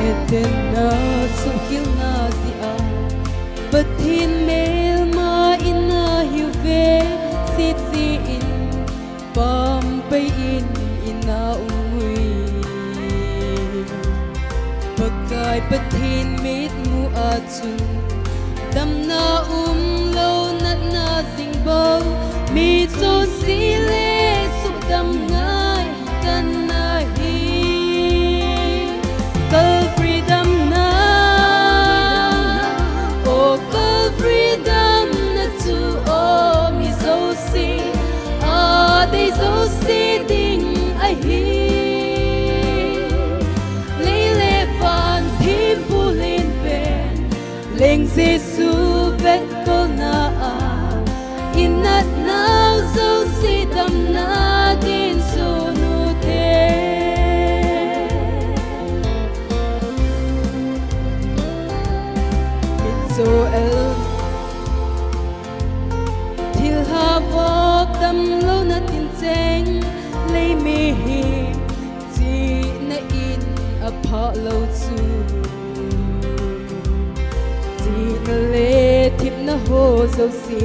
Eden a suhkhel na jeh a Pathen melma in ahiuve, sese in pampai in, in a um uve. Pakai Pathen mitmu a chun damna umlou, natna jing bou, mi jouse le suhdam ngai kan ahi. Calvary damna, o Calvary damna chu, o mi jouse a dei jouse ding ahi. Lei le van thempu lenpen, Leng Jesu vetkolna a, i natnau jouse damna din sun u te. Joel, thilha vop damlouna tin cheng, lei mihem chihna in aphah lou chu. Chihna le thepna ho jouse,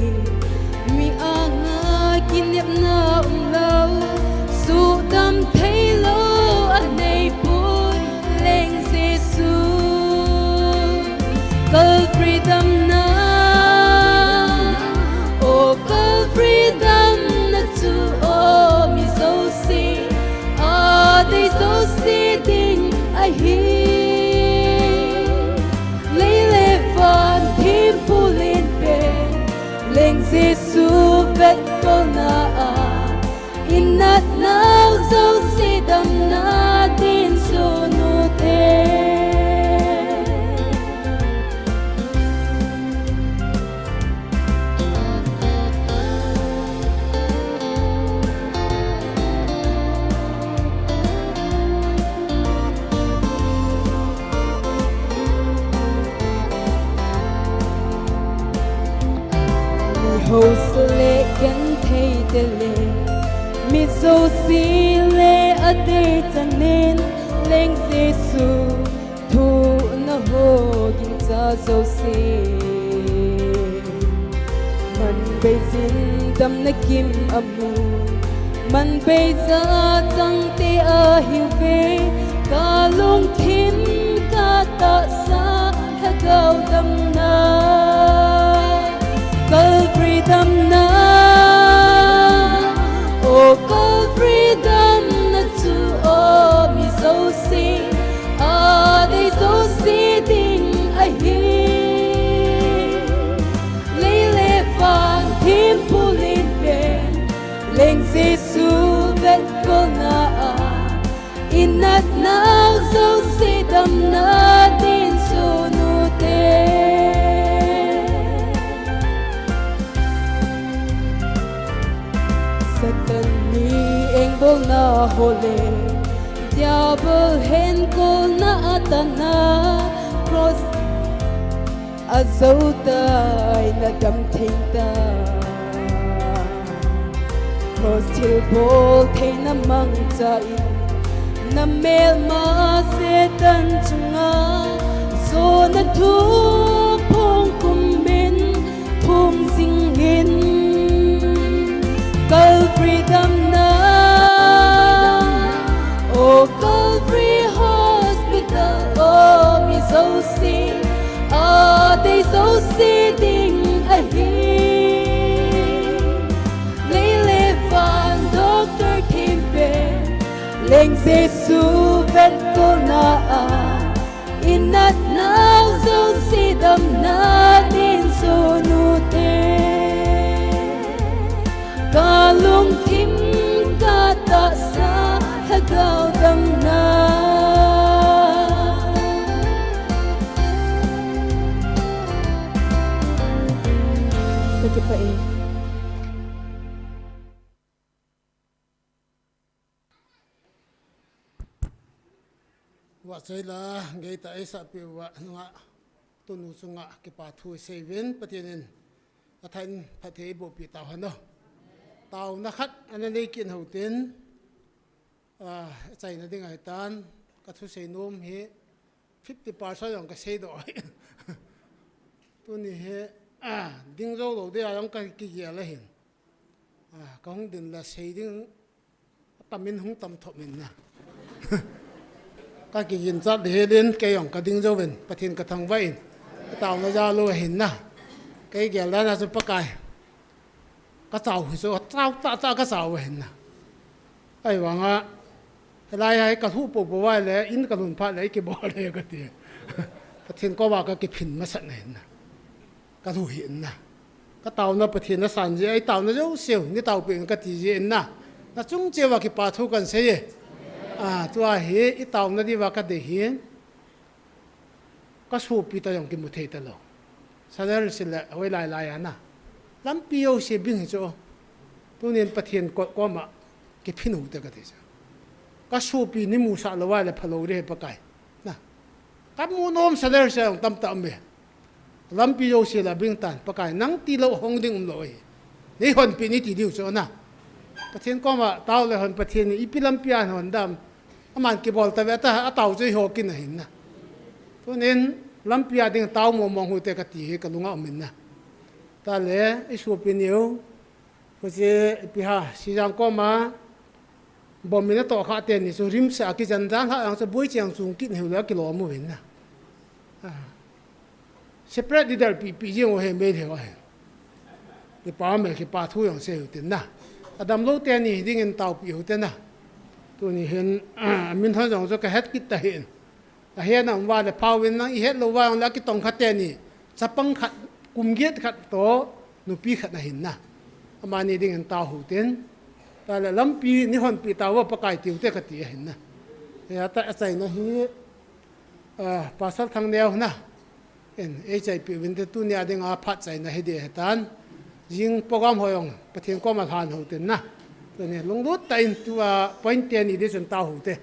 mi anga kinepna umlou, suhdam theilou anei poi Leng Jesu. Calvary damna, o Calvary damna chu, o mi jouse a dei jouse ding ahi. Lei le van thempu lenpen, Leng Jesu vetkolna a, i natnau jouse damna din sun u te. Tele, mi jouse le adei chanin, Leng Jesu thuhna ho gingcha jouse. Manbeijin damna kim amu, manbeija changte ahiuve, kalungthim katahsa lhagao damna. Calvary damna, o Calvary damna chu, o mi jouse, adei jouse ding ahi. Lei le van thempu len pen, Leng Jesu vetkolna a, inatnau jouse damna din sun ute. Satan mi engbolna ho le, Diabol henkolna a tana, cross a jou tai, na dam thei ta. Cross thilbol theina mangcha in, na melma Satan chunga, jona thuphong khum in, phung jing in. Calvary damna, o Calvary Hospital, o mi jouse, adei jouse ding ahi. Lei le van doctor thempen, Leng Jesu vetkolna a, inatnau jouse damna din sun ute. Kalungthim katahsa lhagao damna. Kakipah e. Vahchoila, geitah eisahpeh uva nungah, tunu chunga kipa thu isei uvin, Pathen in athah in phatthei eibohpeh tauhen o. Taona khat ana nei kit hou tin, ah, achaina ding ahitan, kathusei nom hi fifty percent jong kaseidoh ahi. Tuni hi, ah, ding jou lou dia jong kakigel ahin. Ah, kahung din la sei ding, atamin hung tam thop in na. Kakiginchat ding hilin, kei jong kading jouvin, Pathen kathangvah in, kataona jal u ahin na. Kei gel dan a chu Pakai, kachao hi chu, chao tahtah kachao u ahin na. Ahivanga, hilai a hi kalhuh poupou uva le, in kalhun phat le, ikibol le kati. Pathen koma kakiphin masat na ahin na. Kalhuh hih in na. Kataona Pathen nasan jeh a, itaona jouseu, neitaopeh in kati jeh in na. Nachung cheh uva kipa thu kahin sei e. Ah, tua hi, itaona diuva kadei hin. Kasopi toh jong kimu thei talou. Sadar sile, hoilai lai a na. Lampi jouse bing hi chu. Tunin Pathen ko-, koma kiphin u hite kati chu. Kasopi neimusah lou uva le phalou ding ahi Pakai. Na. Kamu nom Sadar sile jong tamtah um e. Lampi jouse la bing tan, Pakai, nang tilou hong ding umlou ahi. Neihonpeh in ti diu chu na. Pathen koma tao le hon Pathen in ipi lampi a hon dam. Aman kibol tave ta, atao chu eiho kin ahin na. Tunin lampi a ding tao mong mong u hite kati hi kalunga um in na. Tale, isopi niu. Huche, ipi ham, Sijang koma, bomb in atohkhah teni chu RIMS a kijen jan lhah jong chu boicheng chung kit hiu le akilom uvin na. Ah. Separate leader pi, pi jeng u ahi, Meitei ho ahi. Kipa me, kipa thu jong sei u tin na. Adamlou teni hi dingin taopeh u hite na. Tuni hin, ah, amin hon jong chu kahet kit tahih in. Ahet na um uva le phauvin nang ihet lou uva jong le akitong khat teni. Chapang khat, kum get khat toh, nupi khat ahin na. Amani dingin tao u hite. Tale lampi neihonpeh tauvo Pakai tiu hite kati ahin na. Hia ta achaina hi, ah, Pastor Thangneo na. In, eichaipeh uvin te tunia dinga phat chaina hi ding ahitan. Jing program ho jong Pathen koma lhan u hite na. Tuni lunglut tah in tua point teni ding chun tao u hite.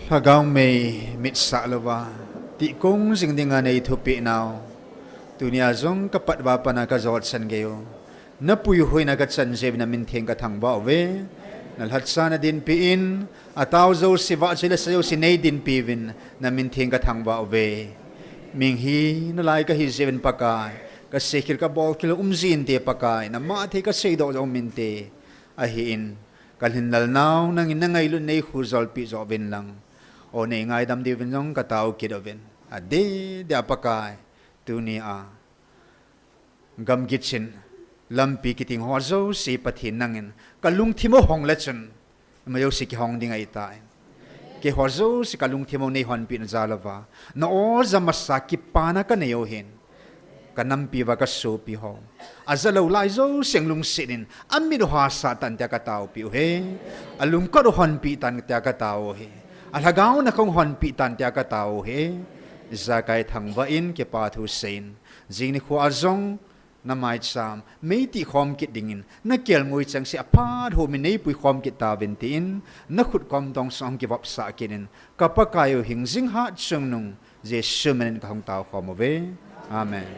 Lhagao mei mitsah louva, tihkong jing dinga nei thupeh nau, tunia jong ka pat uva pat a ka jot chan gei u. Na puihuina ka chan jeh uvin na min theng ka thangvah uve. Na lhacha na dinpi in, a tao jouse vahchoi le sa jouse nei dinpi uvin, na min theng ka thangvah uve. Mihing hina lai ka hi jeh uvin Pakai, ka seikhel ka bolkhel um jin te Pakai, na mathei ka seidoh jong um inte. Ahin, ka lhinlel nau, nangin na ngailut nei khu jolpeh jo uvin lang. O nei ngaidam diuvin jong ka tao kit uvin. Adeh dia Pakai, tunia gamgi chin, lampi kiting ho jouse Pathen nangin, ka lungthim u hong le chun, ima jouse kihong ding ahitai. Keiho jouse ka lungthim u nei honpeh na jal uva, na oja masa kipana ka nei u hin. Ka nampi uva ka sopi ho, aja lou lai jouse lungset in, amit u hahsa tan tia ka taopi u hi. A lungkot u honpeh tan tia ka tao u hi. A lhagao na khong honpeh tan tia ka tao u hi. Ijakai thangvah in kipa thu seiyin, jing nikho a jong na maicham meitih khom kit dingin, na kelngoi chengse a phat hom in nei pui khom kit tauvin tin, na khut kom tong sung kivopsah kit in, ka Pakai u hingjing hatchungnung Jesu min in ka hung tao khom uve. Amen.